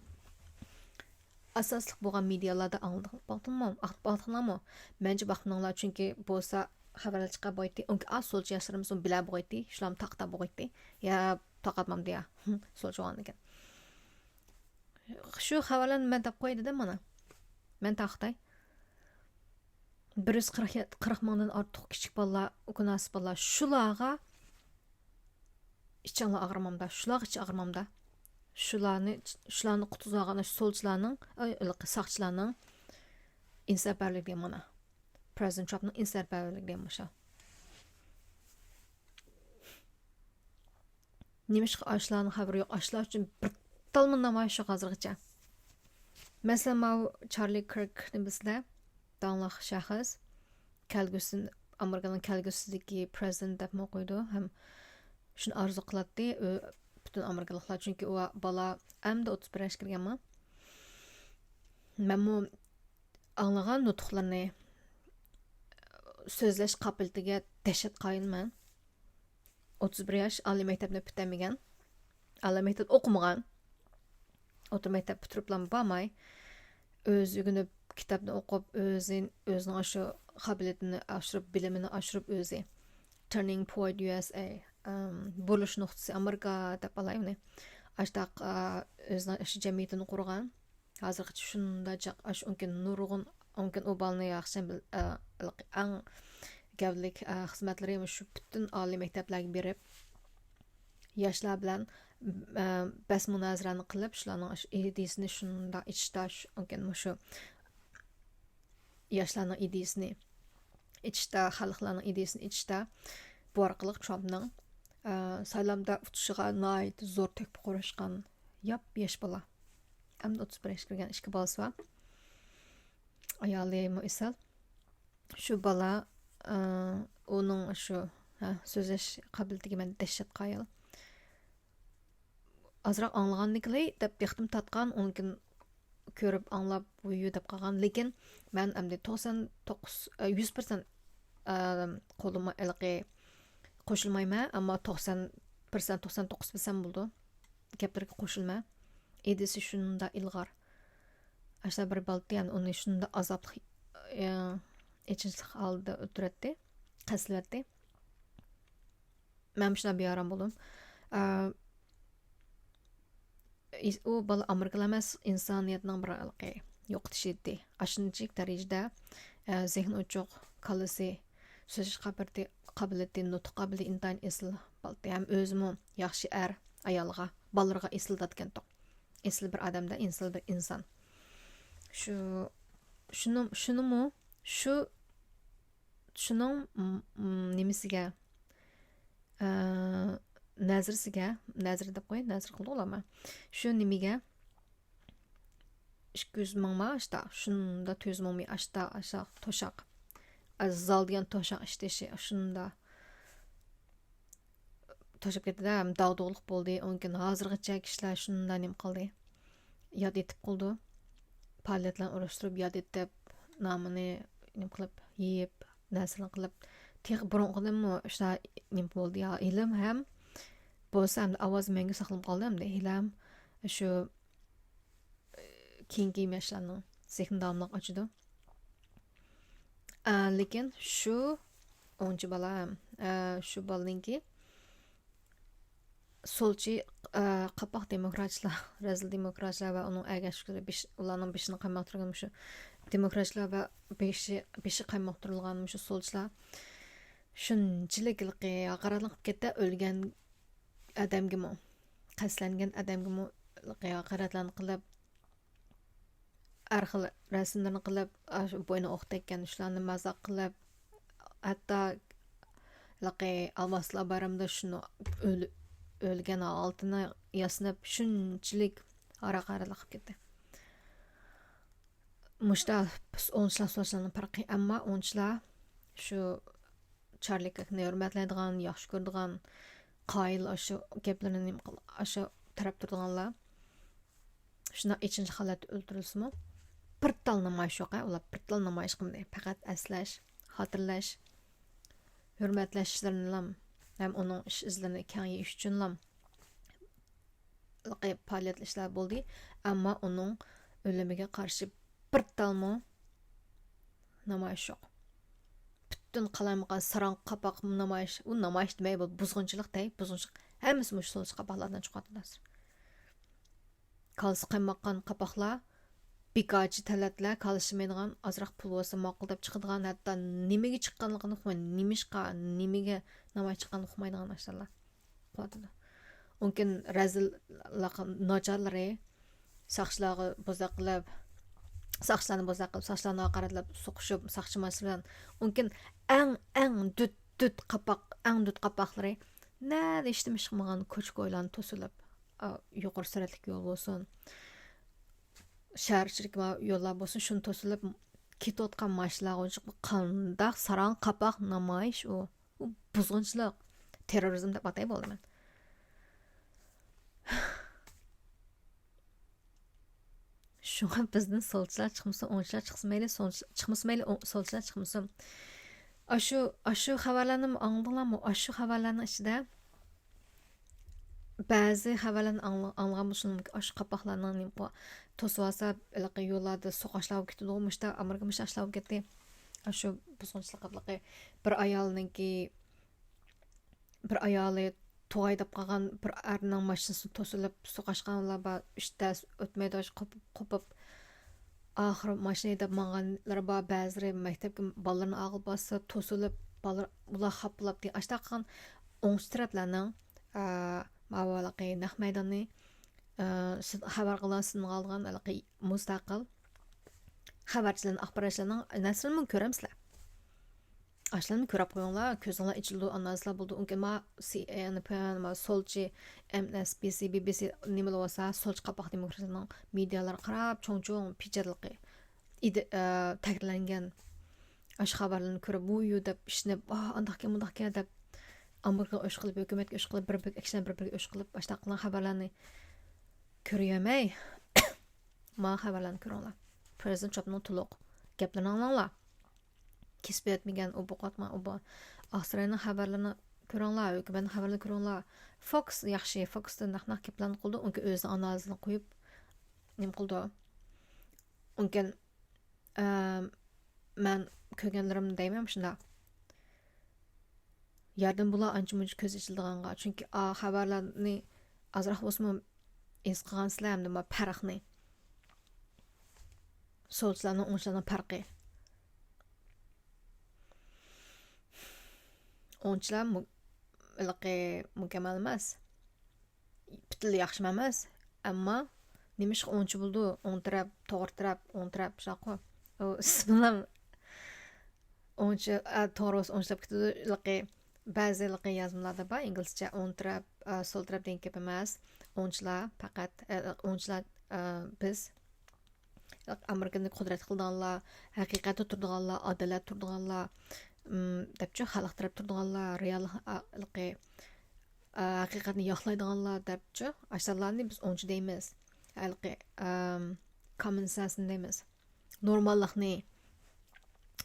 ئاساسلىق بولغان مېدىيالاردا ئاڭلىدىڭ، باقتىڭمۇ؟ ئاخ-، باقتىڭلارمۇ؟ مەنچە باقمىدىڭلار، چۈنكى بولسا خەۋەرلەر چىققان بولغايتتى. ئۇنكى ئا سولچى ياشلىرىمىز ئۇنى بىلە بولغايتتى. شۇلارمۇ تاقتا بولغايتتى. يا تاقاتمامدۇ يا. سولچى بولغاندىكىن. شۇ خەۋەرلەرنى مەن دەپ قوياي دېدىم مانا. مەن تارقىتاي. بىر يۈز قىرىق، قىرىق مىڭدىن ئارتۇق كىچىك بالىلار، ئۇكا ناسىپ بالىلار. شۇلارغا ئىچىڭلار ئاغرىمامدا، شۇلارغا ئىچى ئاغرىمامدا. شۇلارنى، شۇلارنى قۇتقۇزۇۋالغان شۇ سولچىلارنىڭ، ئاي، ھېلىقى ساقچىلارنىڭ ئىنسانپەرۋەرلىكى دېگەن مانا. پرېزىدېنت ترامپنىڭ ئىنسانپەرۋەرلىكى دېگەن مۇشۇ. نېمىشقا ئاشۇلارنىڭ خەۋىرى يوق؟ ئاشۇلار ئۈچۈن بىر تالمۇ نامايىش يوق ھازىرغىچە. مەسىلەن، ماۋۇ چارلى كىرك نېمىسىدە، داڭلىق شەخس، كەلگۈسى، ئامېرىكىنىڭ كەلگۈسىدىكى پرېزىدېنت دەپمۇ قويىدۇ ھەم شۇنى ئارزۇ قىلاتتى ئۆ-، پۈتۈن ئامېرىكىلىقلار، چۈنكى ئۇ بالا ئەمدى ئوتتۇز بىر ياشقا كىرگەنمۇ. مەنمۇ ئاڭلىغان نۇتۇقلىرىنى، سۆزلەش قابىلىيىتىگە دەھشەت قايىلمەن. ئوتتۇز بىر ياش، ئالىي مەكتەپنى پۈتەلمىگەن، ئالىي مەكتەپتە ئوقۇمىغان، ئوتتۇرا مەكتەپ پۈتتۈرۈپلا بارماي، ئۆزى ئۆگىنىپ، كىتابنى ئوقۇپ، ئۆزى، ئۆزىنىڭ ئاشۇ قابىلىيىتىنى ئاشۇرۇپ، بىلىمىنى ئاشۇرۇپ ئۆزى. Turning Point يۇ ئېس ئەي، ئەم، بۇرۇلۇش نۇقتىسى ئامېرىكا دەپ ئالاي ئۇنى. ئاشتاق، ئا، ئۆزىنىڭ ئاشۇ جەمئىيىتىنى قۇرغان. ھازىرغىچە شۇنداق جىق، ئاش ئۇنكى نۇرغۇن، ئۇنكى ئۇ بالىنى ياخشى بىل-، ئە، ئەڭ گەۋدىلىك، ئە، خىزمەتلىرى مۇشۇ پۈتۈن ئالىي مەكتەپلەرگە بېرىپ، ياشلار بىلەن، ئە، بەس مۇنازىرەنى قىلىپ، شۇلارنىڭ ئىش-، ئىدىيىسىنى شۇنداق ئېچىشتا، ش-، ئۇنكى مۇشۇ ياشلارنىڭ ئىدىيىسىنى ئېچىشتا، خەلقلەرنىڭ ئىدىيىسىنى ئېچىشتا، بۇ ئارقىلىق ترامپنىڭ، ئە، سايلامدا ئۇتۇشىغا ناھايىتى زور تۆھپە قوشقان ياپ ياش بالا. ئەمدى ئوتتۇز بىر ياشقا كىرگەن، ئىككى بالىسى بار. ئايالىمۇ ئېسىل. شۇ بالا، ئە، ئۇنىڭ شۇ، ھە، سۆزلەش قابىلىيىتىگە مەن دەھشەت قايىل. ئازراق ئاڭلىغاندىكىلى دەپ دىققىتىم تارتقان، ئۇنىڭ كېيىن كۆرۈپ، ئاڭلاپ، ۋۇيۇ دەپ قالغان. لېكىن مەن ئەمدى توقسان توققۇز، ئە، يۈز پىرسەنت، ئە، قولىما ھېلىقى قوشۇلمايمەن، ئەمما توقسان پىرسەنت، توقسان توققۇز پىرسەنت بولىدۇ. گەپلىرىگە قوشۇلىمەن. ئىدىيىسى شۇنداق ئىلغار. ئاشۇنداق بىر بالىتى، يەنى ئۇنى شۇنداق ئازابلىق، ئە، ئېچىنىشلىق ھالدا ئۆلتۈرەتتى، قەستلەۋەتتى. مەن شۇنداق بىئارام بولدۇم. ئە، ئىس-، ئۇ بالا ئامېرىكىلا ئەمەس، ئىنسانىيەتنىڭ بىر ھېلىقى يوقىتىش ئىدى. ئاشۇنچىلىك دەرىجىدە، ئە، زېھنى ئوچۇق، كاللىسى، سۆزلەش قابىلىيىتى، قابىلىيىتى، نۇتۇق قابىلىيىتى ئىنتايىن ئېسىل بالىتى. ھەم ئۆزىمۇ ياخشى ئەر، ئايالىغا، بالىلىرىغا ئېسىل دادىكەنتۇق. ئېسىل بىر ئادەمدە، ئېسىل بىر ئىنسان. شۇ، شۇنى، شۇنىمۇ، شۇ، شۇنىڭ، م-، م-، نېمىسىگە، ئە، نەزىرىسىگە، نەزىر دەپ قوي، نەزىر قىلدۇق ئۇلارمۇ. شۇ نېمىگە، ئىككى يۈز مىڭ ما ئاشتا، شۇندا تۆت يۈز مىڭ ئاشتا، ئاشا توشاق. ئە، زال دېگەن توشاق ئىشتىشى، شۇندا توشۇپ كەتتى-دە، ھەم داغدۇغىلىق بولدى. ئۇنىڭ كېيىن ھازىرغىچە كىشىلەر شۇنداق نېمە قىلدى، ياد ئېتىپ قالدى. پائالىيەتلەرنى ئۇرۇشتۇرۇپ، ياد ئېتىپ، نامىنى نېمە قىلىپ، يېيىپ، نەرسىلەرنى قىلىپ، تېخى بۇرۇنقىدىنمۇ شۇنداق نېمە بولدى يا، ھېلىم ھەم بولسا ئەمدى ئاۋازى مەڭگۈ ساقلىنىپ قالدى ئەمدى. ھېلىم شۇ كېيىنكى ياشلارنىڭ زېھنى داۋاملىق ئاچىدۇ. ئە، لېكىن شۇ ئوڭچى بالا، ئە، شۇ بالىنىڭكى سولچى، ئە، قاپاق دېموكراتچىلار، رەزىل دېموكراتچىلار ۋە ئۇنىڭ ئەگەشكۈلىرى بېش-، ئۇلارنىڭ بېشىنى قايمۇقتۇرغان مۇشۇ دېموكراتچىلار ۋە بېشى، بېشى قايمۇقتۇرۇلغان مۇشۇ سولچىلار شۇنچىلىك ھېلىقى ھاقارەتلىنىپ كەتتى، ئۆلگەن ئادەمگىمۇ، قەستلەنگەن ئادەمگىمۇ ھاقارەتلەرنى قىلىپ، ھەر خىل رەسىملىرىنى قىلىپ، ئاشۇ بوينىغا ئوق تەگكەن شۇلارنى مازاق قىلىپ، ھەتتا ھېلىقى ئالۋاستىلار بايرىمىدا شۇنى ئۆل-، ئۆلگەن ھالىتىنى ياسىنىپ، شۇنچىلىك ھاقارەتلىك قىلىپ كەتتى. مۇشتا ئوڭچىلار سولچىلارنىڭ پەرقى، ئەمما ئوڭچىلار شۇ چارلى كىركنى ھۆرمەتلەيدىغان، ياخشى كۆرىدىغان، قايىل ئاشۇ گەپلىرىنى نېمە قىل-، ئاشۇ تەرەپ تۇرىدىغانلار شۇنداق ئېچىنىشلىق ھالەتتە ئۆلتۈرۈلسىمۇ، بىر تال نامايىش يوق، ھە، ئۇلار بىر تال نامايىش قىلمىدى. پەقەت ئەسلەش، خاتىرىلەش، ھۆرمەتلەش ئىشلىرىنىلا ھەم ئۇنىڭ ئىش ئىزلىرىنى كەڭ يېيىش ئۈچۈنلا پائالىيەت ئىشلار بولدى، ئەمما ئۇنىڭ ئۆلۈمىگە قارشى بىر تالمۇ نامايىش يوق. پۈتۈن قالايمىقان ساراڭ قاپاق نامايىش، ئۇ نامايىش دېمەي، بۇ بۇزغۇنچىلىق دەي، بۇزغۇنچىلىق. ھەممىسى مۇشۇ سولچى قاپاقلاردىن چىقىۋاتىدۇ ھازىر. كالىسى قايماققان قاپاقلار، بىكارچى تەلەتلەر، كالىسى ئىشلىمەيدىغان، ئازراق پۇل بولسا ماقۇل دەپ چىقىدىغان، ھەتتا نېمىگە چىققانلىقىنى ئۇقمايدۇ، نېمىشقا، نېمىگە نامايىش چىققانلىقىنى ئۇقمايدىغان ئاشۇلار قىلىۋاتىدۇ. ئۇنكىن رەزىل ناچارلىرى ساقچىلارغا بوزەك قىلىپ، ساقچىلارنى بوزەك قىلىپ، ساقچىلارنى ھاقارەتلەپ سوقۇشۇپ، ساقچى ماشىنا بىلەن، ئۇنكىن ئەڭ، ئەڭ دۈت، دۈت قاپاق، ئەڭ دۈت قاپاقلىرى نەدە ھېچنېمە ئىش قىلمىغان كوچا-كويلارنى توسۇلۇپ، ئا، يۇقىرى سۈرئەتلىك يول بولسۇن، شەھەر ئىچىدىكى يوللار بولسۇن، شۇنى توسۇلۇپ كېتىۋاتقان ماشىنىلارغا قانداق ساراڭ قاپاق نامايىش ئۇ. ئۇ بۇزغۇنچىلىق، تېررورىزم دەپ ئاتاي بولدى مەن. شۇڭا بىزدىن سولچىلار چىقمىسۇن، ئوڭچىلار چىقسا مەيلى، سولچ-، چىقمىسا مەيلى، ئوڭ-، سولچىلار چىقمىسۇن. ئاشۇ، ئاشۇ خەۋەرلەرنىمۇ ئاڭلىدىڭلارمۇ؟ ئاشۇ خەۋەرلەرنىڭ ئىچىدە بەزى خەۋەرلەرنى ئاڭلا-، ئاڭلىغان بولۇشۇڭ مۇمكىن. ئاشۇ قاپاقلارنىڭ نېمە قىلغان، توسۇۋالسا، ھېلىقى يوللاردا سوقۇشلار بولۇپ كېتىدىغۇ، مۇشتا ئامېرىكا مۇشۇ ئاشۇلار بولۇپ كەتتى. ئاشۇ بۇزغۇنچىلىق قىلىقى بىر ئايالنىڭكى، بىر ئايالى توغاي دەپ قالغان بىر ئەرنىڭ ماشىنىسىدا توسۇلۇپ سوقۇشقانلار بار. ئۈچ دەرس ئۆتمەيدۇ، قوپۇپ، قوپۇپ، ئاخىرى ماشىنا ھەيدەپ ماڭغانلىرى بار. بەزىلىرى مەكتەپكە بالىلىرىنى ئالغىلى بارسا توسۇلۇپ، بالىلار، ئۇلار خاپىلاپ دېگەن ئاشۇنداق قىلغان ئوڭچى تەرەپلەرنىڭ، ئە، ماۋۇ ھېلىقى نەق مەيداننى، ئە، سىز خەۋەر قىلغان، سىزنى ئالغان ھېلىقى مۇستەقىل خەۋەرچىلەرنىڭ، ئاخباراتچىلارنىڭ نەرسىلىرىنى كۆرەمسىلەر. ئاشۇلارنى كۆرۈپ قويۇڭلار، كۆزۈڭلار ئېچىلىدۇ، ئانالىزلار بولىدۇ. ئۇنكى ما سى ئېن ئېن، ما سولچى، ئېم ئېس بى سى، بى بى سى نېمىلا بولسا، سولچى قاپاق دېموكراتىيەنىڭ مېدىيالىرى قاراپ، چوڭ-چوڭ پېچەتلىقى، ئىدى-، ئە، تەكىتلەنگەن ئاشۇ خەۋەرلەرنى كۆرۈپ، ۋۇيۇ دەپ ئىشىنىپ، ئاھ، ئانداقكەن، مۇنداقكەن دەپ، ئامېرىكىغا ئۆچ قىلىپ، ھۆكۈمەتكە ئۆچ قىلىپ، بىر بۆلەك ئەكشىلەر بىر بىرىگە ئۆچ قىلىپ، ئاشۇنداق قىلغان خەۋەرلەرنى كۆرۈۋەرمەي، ماڭا خەۋەرلەرنى كۆرۈڭلار. پىرېزىدېنت ترامپنىڭ تولۇق گەپلىرىنى ئاڭلاڭلار. كېسىپ يەتمىگەن، ئۇ بۇ قاتما، ئۇ بۇ. ئاقساراينىڭ خەۋەرلىرىنى كۆرۈڭلار، ھۆكۈمەتنىڭ خەۋەرلىرىنى كۆرۈڭلار. فوكس ياخشى، فوكستا نەق نەق گەپلەرنى قىلىدۇ، ئۇنكى ئۆزىنىڭ ئانالىزىنى قويۇپ، نېمە قىلىدۇ. ئۇنكى، ئەم، مەن كۆرگەنلىرىم دەيمەن شۇنداق. ياردىمى بۇلار ئانچە مۇنچە كۆز ئېچىلىدىغانغا، چۈنكى ئا، خەۋەرلەرنى ئازراق بولسىمۇ ھېس قىلغانسىلەر، ئەمدى ما پەرقنى. سولچىلارنىڭ، ئوڭچىلارنىڭ پەرقى. ئوڭچىلار مۇ-، ھېلىقى مۇكەممەل ئەمەس. پۈتۈنلەي ياخشىمۇ ئەمەس. ئەمما نېمىشقا ئوڭچى بولىدۇ؟ ئوڭ تەرەپ، توغرا تەرەپ، ئوڭ تەرەپ، شۇنداققۇ. ئۇ ئىسمىلا ئوڭچى، ئە، توغرا بولسا ئوڭچىلاپ كېتىدۇ. ھېلىقى بەزى ھېلىقى يازمىلاردا بار، ئىنگلىزچە ئوڭ تەرەپ، ئە، سول تەرەپ دېگەن گەپ ئەمەس. ئوڭچىلار پەقەت، ئە، ئوڭچىلار، ئە، بىز ئامېرىكىنى قۇدرەت قىلىدىغانلار، ھەقىقەتتە تۇرىدىغانلار، ئادالەت تۇرىدىغانلار، ئىم، دەپچۇ، خەلق تەرەپ تۇرىدىغانلار، رېئال، ئا، ھېلىقى، ئا، ھەقىقەتنى ياقلايدىغانلار دەپچۇ، ئاشۇلارنى بىز ئوڭچى دەيمىز. ھېلىقى، ئىم، كاممون سېنسنى دەيمىز. نورماللىقنى،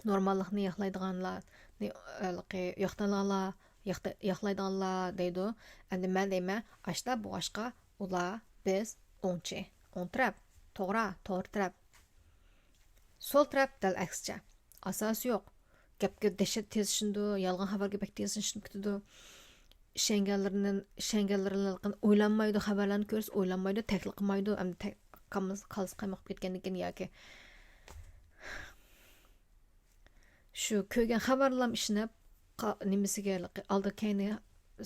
نورماللىقنى ياقلايدىغانلارنى، ھېلىقى ياقتانلىغانلار، ياقتا-، ياقلايدىغانلار دەيدۇ. ئەمدى مەن دەيمەن، ئاشۇنداق بولغاچقا، ئۇلار، بىز ئوڭچى، ئوڭ تەرەپ، توغرا، توغرا تەرەپ. سول تەرەپ دەل ئەكسىچە. ئاساسى يوق. گەپكە دەھشەت تېز ئىشىنىدۇ، يالغان خەۋەرگە بەك تېز ئىشىنىپ كېتىدۇ. ئىشەنگەنلىرىنى، ئىشەنگەنلىرىنى ئويلانمايدۇ، خەۋەرلەرنى كۆرسە ئويلانمايدۇ، تەھلىل قىلمايدۇ، ئەمدى تە-، كاللىسى، كاللىسى قايماق بولۇپ كەتكەندىن كېيىن ياكى شۇ كۆرگەن خەۋەرلەرگە ئىشىنىپ، قا-، نېمىسىگە، ئالدى كەينى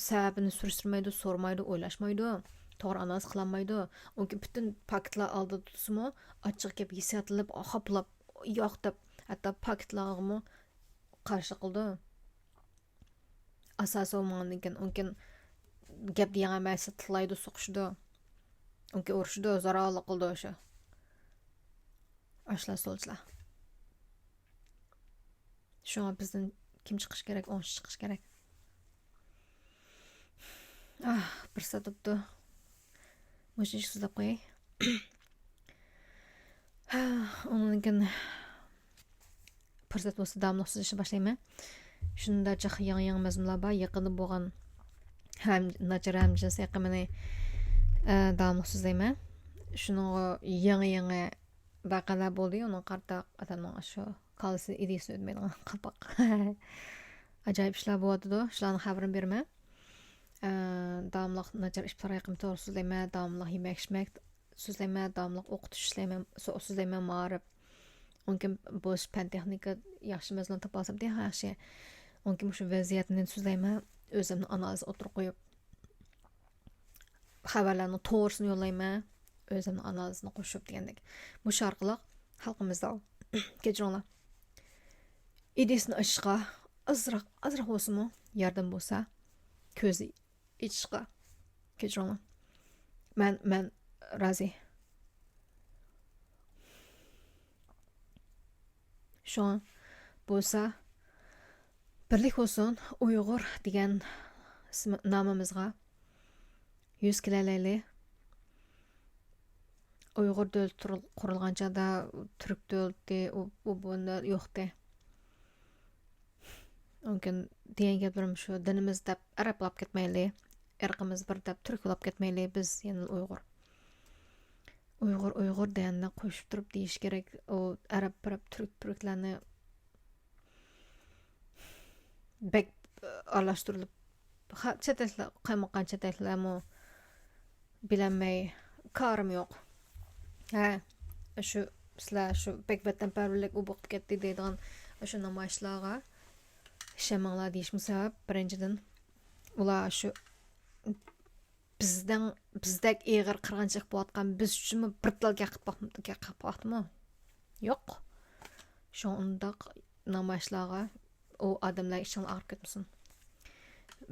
سەۋەبىنى سۈرۈشتۈرمەيدۇ، سورىمايدۇ، ئويلاشمايدۇ، توغرا ئانالىز قىلالمايدۇ. ئۇنكى پۈتۈن پاكىتلار ئالدىدا تۇرسىمۇ، ئاچچىق گەپ ھېسسىياتلىنىپ، خاپىلاپ، ياق دەپ، ھەتتا پاكىتلارغىمۇ قارشى قىلىدۇ. ئاساسى بولمىغاندىن كېيىن، ئۇنكى گەپ دېگەن ھەممىسى تىللايدۇ، سوقۇشىدۇ. ئۇنكى ئۇرۇشىدۇ، زوراۋانلىق قىلىدۇ شۇ. ئاشۇلار سولچىلار. شۇڭا بىزدىن كىم چىقىشى كېرەك؟ ئوڭچى چىقىشى كېرەك. ئاھ، بىر سائەت بوپتۇ. مۇشۇنچە سۆزلەپ قوياي. ئۇنىڭدىن كېيىن پۇرسەت بولسا داۋاملىق سۆزلىشىشنى باشلايمەن. شۇنداق جىق يېڭى، يېڭى مەزمۇنلار بار. يېقىندا بولغان ھەم ناچار ھەم جىنسىي ئېقىمىنى، ئە، داۋاملىق سۆزلەيمەن. شۇنىڭغا يېڭى، يېڭى ۋەقەلەر بولدى. ئۇنىڭغا قارىتا ئادەمنىڭ شۇ كاللىسى ئىدىيىسىنى ئۆتمەيدىغان قاپاق. ئاجايىپ ئىشلار بولۇۋاتىدۇ. شۇلارنىڭ خەۋىرىنى بېرىمەن. ئە، داۋاملىق ناچار ئىپتار ئېقىمى توغرا سۆزلەيمەن. داۋاملىق يېمەك ئىچمەك سۆزلەيمەن، داۋاملىق ئوقۇتۇش ئىشلەيمەن، سو-، سۆزلەيمەن، مائارىپ. ئۇنىڭكىن بۇ پەن تېخنىكا ياخشى مەزمۇن تاپالسام تېخى ياخشى. ئۇنىڭكىن مۇشۇ ۋەزىيەتنى سۆزلەيمەن، ئۆزۈمنىڭ ئانالىزىنى ئوتتۇرىغا قويۇپ، خەۋەرلەرنىڭ توغرىسىنى يوللايمەن، ئۆزۈمنىڭ ئانالىزىنى قوشۇپ دېگەندەك. مۇشۇ ئارقىلىق خەلقىمىزدە، كەچۈرۈڭلار، ئىدىيىسىنى ئاچىشقا ئازراق، ئازراق بولسىمۇ ياردەم بولسا، كۆزى ئېچىشقا، كەچۈرۈڭلار. مەن، مەن رازى. شۇڭا بولسا، بىرلىك بولسۇن، ئۇيغۇر دېگەن ئىسمى، نامىمىزغا يۈز كېلەلەيلى. ئۇيغۇر دۆلىتى قۇرۇل-، قۇرۇلغان چاغدا تۈرك دۆلىتى، ئۇ، ئۇ، بۇ يوقتى. مۇمكىن دېگەن گەپلىرىم شۇ، دىنىمىز دەپ ئەرەب بولاپ كەتمەيلى، ئىرقىمىز بىر دەپ تۈرك بولاپ كەتمەيلى، بىز يەنىلا ئۇيغۇر. ئۇيغۇر، ئۇيغۇر دېگەننى قوشۇپ تۇرۇپ دېيىش كېرەك. ئۇ ئەرەب، پەرەب، تۈرك، پۈركلەرنى بەك ئارىلاشتۇرۇلۇپ، خا-، چەت ئەللەر، قايمۇققان چەت ئەللەرمۇ بىلەلمەي، كارىم يوق. ھە، شۇ سىلەر شۇ بەك ۋەتەنپەرۋەرلىك ئۇ بوقۇپ كەتتى دەيدىغان شۇ نامايىشلارغا ئىشەنمەڭلار دېيىشىمگە سەۋەب، بىرىنچىدىن، ئۇلار شۇ بىزنىڭ، بىزدەك ئېغىر قىرغىنچىلىق بولۇۋاتقان بىز ئۈچۈنمۇ بىر تال گەپ قىلىپ باقمىدىمۇ؟ يوق. شۇڭا ئۇنداق نامايىشلارغا ئۇ ئادەملەر ئىچىڭلار ئاغرىپ كەتمىسۇن.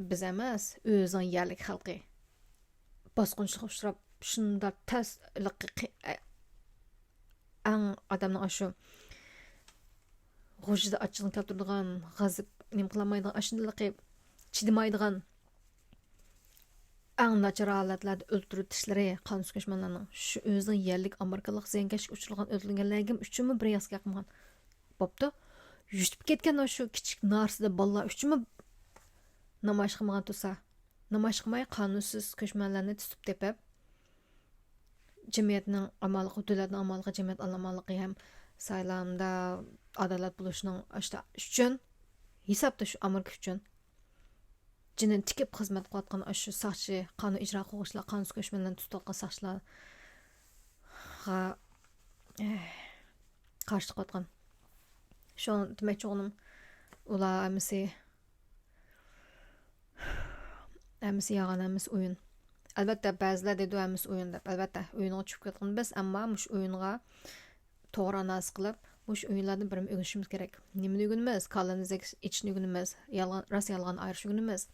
بىز ئەمەس، ئۆزىنىڭ يەرلىك خەلقى باسقۇنچىلىققا ئۇچراپ، شۇنداق تەس، ئەڭ ئادەمنىڭ ئاشۇ غۇژژىدە ئاچچىقىنى كەلتۈرىدىغان، غەزەپ نېمە قىلالمايدىغان، ئاشۇندىلىقى چىدىمايدىغان، ئەڭ ناچار ھالەتلەردە ئۆلتۈرۈۋېتىشلىرى، قانۇنسىز كۆچمەنلەرنىڭ، شۇ ئۆزىنىڭ يەرلىك ئامېرىكىلىق زىيانكەشلىككە ئۇچرىغان، ئۆلتۈرۈلگەنلەرگە ئۈچۈنمۇ بىر ياخشى گەپ قىلمىغان. بوپتۇ، يۈتۈپ كەتكەن شۇ كىچىك نارسىدە بالىلار ئۈچۈنمۇ نامايىش قىلمىغان تۇرسا، نامايىش قىلماي، قانۇنسىز كۆچمەنلەرنى تۇتۇپ تېپىپ، جەمئىيەتنىڭ ئامانلىقى، دۆلەتنىڭ ئامانلىقى، جەمئىيەت ئامانلىقى ھەم سايلامدا ئادالەت بولۇشىنىڭ ئاشتا ئۈچۈن، ھېسابتا شۇ ئامېرىكا ئۈچۈن جېنىنى تىكىپ خىزمەت قىلىۋاتقان ئاشۇ ساقچى، قانۇن ئىجرا قىلغۇچىلار، قانۇنسىز كۆچمەنلەرنى تۇتۇۋاتقان ساقچىلارغا، ئېھ، قارشى چىقىۋاتقان. شۇڭا دېمەكچى بولغىنىم، ئۇلار ھەممىسى، ھەممىسى يالغان، ھەممىسى ئويۇن. ئەلۋەتتە، بەزىلەر دەيدۇ، ھەممىسى ئويۇن دەپ. ئەلۋەتتە، ئويۇنغا چۈشۈپ كەتكەن بىز، ئەمما مۇشۇ ئويۇنغا توغرا ئانالىز قىلىپ، مۇشۇ ئويۇنلاردىن بىرنى ئۆگىنىشىمىز كېرەك. نېمىنى ئۆگىنىمىز؟ كاللىنى زەك-، ئېچىشنى ئۆگىنىمىز. يالغان، راست يالغاننى ئايرىشنى ئۆگىنىمىز.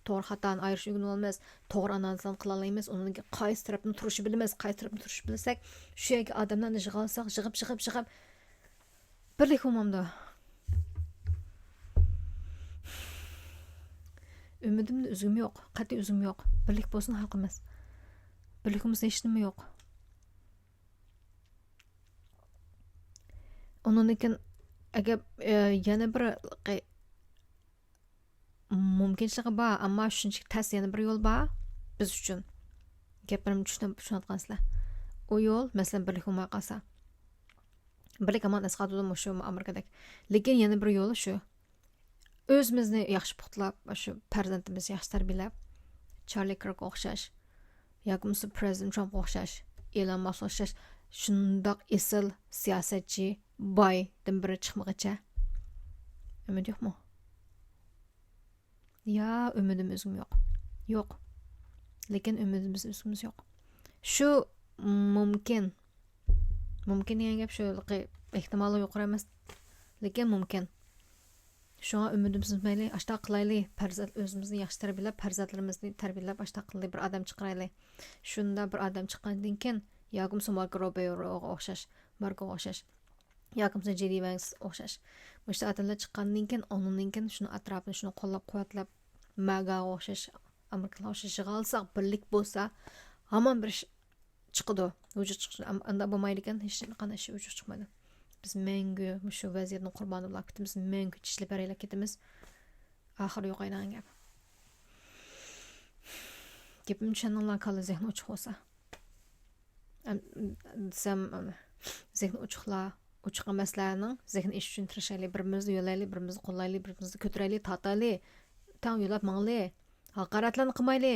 توغرا خاتانى ئايرىشنى ئۆگىنىۋالىمىز. توغرا ئانالىزلارنى قىلالايمىز. ئۇنىڭدىن كېيىن قايسى تەرەپنى تۇرۇشنى بىلىمىز. قايسى تەرەپنى تۇرۇشنى بىلسەك، شۇ يەرگە ئادەملەرنى يىغالىساق، يىغىپ، يىغىپ، يىغىپ، بىرلىك بولمامدۇ؟ ئۈمىدىمدە ئۈزگۈم يوق، قەتئىي ئۈزگۈم يوق. بىرلىك بولسۇن خەلقىمىز. بىرلىك بولمىسا ھېچنېمە يوق. ئۇنىڭدىن كېيىن ئەگەر، ئە، يەنە بىر قى-، مۇمكىنچىلىكى بار، ئەمما شۇنچىلىك تەس يەنە بىر يول بار بىز ئۈچۈن. گەپلىرىمنى چۈشىنىپ، چۈشىنىۋاتقانسىلەر. ئۇ يول، مەسىلەن، بىرلىك بولماي قالسا. بىرلىك ھامان ئەسقاتىدۇ مۇشۇ ئامېرىكىدەك. لېكىن يەنە بىر يولى شۇ. ئۆزىمىزنى ياخشى پۇختىلاپ، شۇ پەرزەنتىمىزنى ياخشى تەربىيەلەپ، چارلى كىركقا ئوخشاش ياكى بولمىسا پرېزىدېنت ترامپقا ئوخشاش، ئېلون ماسكقا ئوخشاش شۇنداق ئېسىل سىياسەتچى، بايدىن بىرى چىقمىغىچە. ئۈمىد يوقمۇ؟ يا ئۈمىدىم ئۈزگۈم يوق. يوق. لېكىن ئۈمىدىمىز ئۈزگۈمىز يوق. شۇ مۇمكىن. مۇمكىن دېگەن گەپ شۇ، ئېھتىمالى يۇقىرى ئەمەس. لېكىن مۇمكىن. شۇڭا ئۈمىدىمىزنى ئۈزمەيلى، ئاشتاق قىلايلى. پەرزەنت، ئۆزىمىزنى ياخشى تەربىيەلەپ، پەرزەنتلىرىمىزنى تەربىيەلەپ، ئاشتاق قىلايلى، بىر ئادەم چىقىرايلى. شۇنداق بىر ئادەم چىققاندىن كېيىن، ياكى بولمىسا ماركو روبېروغا ئوخشاش، ماركوغا ئوخشاش، ياكى بولمىسا جېي دى ۋەنسكا ئوخشاش. مۇشۇنداق ئادەملەر چىققاندىن كېيىن، ئۇنىڭدىن كېيىن شۇنىڭ ئەتراپىنى، شۇنى قوللاپ قۇۋۋەتلەپ، ماگاغا ئوخشاش، ئامېرىكىلارغا ئوخشاش يىغالىساق، بىرلىك بولسا، ھامان بىر ئىش چىقىدۇ. ۋۇجۇد چىقىشى، ئەم-، ئۇنداق بولمايدىكەن، ھېچقانداق ئىش ۋۇجۇد چىقمايدۇ. بىز مەڭگۈ مۇشۇ ۋەزىيەتنىڭ قۇربانى بولۇپ كېتىمىز، مەڭگۈ چىشلىپ بېرەيلەپ كېتىمىز. ئاخىرى يوق ئاينىغان گەپ. گېپىمنى چۈشەندىڭلار، كاللا زېھنى ئوچۇق بولسا. ئەم، دېسەم، ئەم، زېھنى ئوچۇقلار، ئوچۇق ئەمەسلەرنىڭ زېھنى ئېچىش ئۈچۈن تىرىشايلى، بىر-بىرىمىزنى يۆلەيلى، بىر-بىرىمىزنى قوللايلى، بىر-بىرىمىزنى كۆتۈرەيلى، تارتايلى، تەڭ يۆلەپ ماڭايلى. ھاقارەتلەرنى قىلمايلى.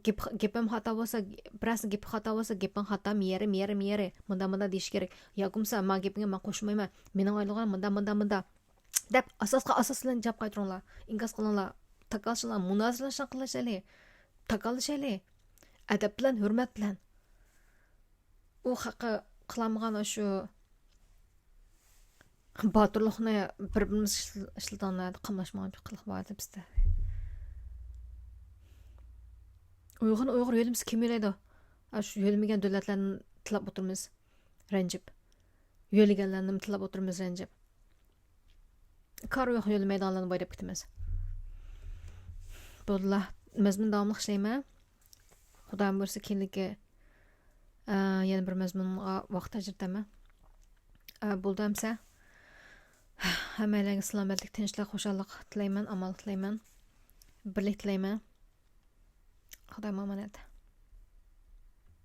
گېپىم خاتا بولسا، بىرەرسىنىڭ گېپى خاتا بولسا، گېپىڭ خاتا، مېيەرى، مېيەرى، مېيەرى، مۇنداق، مۇنداق دېيىش كېرەك. ياكى بولمىسا، ما گېپىڭگە مەن قوشۇلمايمەن، مېنىڭ ئايلىغان مۇنداق، مۇنداق، مۇنداق، دەپ، ئاساسقا ئاساس بىلەن جاۋاب قايتۇرۇڭلار، ئىنكاس قىلىڭلار، تاكالشىڭلار، مۇنازىرىلەشىڭ، قىلىشايلى، تاكاللىشايلى، ئەدەپ بىلەن، ھۆرمەت بىلەن. ئۇ خەققە قىلالمىغان ئاشۇ باتۇرلۇقنى بىر-بىرىمىز ئىشلىتىڭلار، قاملاشمىغان بىر قىلىق بار ئىدى بىزدە. ئۇيغۇرنى ئۇيغۇر يۆلىمىسە كىم يۆلەيدۇ؟ ئاشۇ يۆلىمىگەن دۆلەتلەرنى تىللاپ ئولتۇرىمىز، رەنجىپ. يۆلىگەنلەرنىمۇ تىللاپ ئولتۇرىمىز، رەنجىپ. كارى يوق يۆلىمەيدىغانلارنى بويلاپ كېتىمىز. بولدىلا، مەزمۇن داۋاملىق ئىشلەيمەن. خۇدا بۇيرۇسا كېيىنلىكى، ئە، يەنە بىر مەزمۇنغا ۋاقىت ئاجرىتىمەن. ئە، بولدى ئەمسە. ھەممەيلەرگە سالامەتلىك، تىنچلىق، خۇشاللىق تىلەيمەن، ئامانلىق تىلەيمەن. بىرلىك تىلەيمەن. خۇدايىم ئامانەت.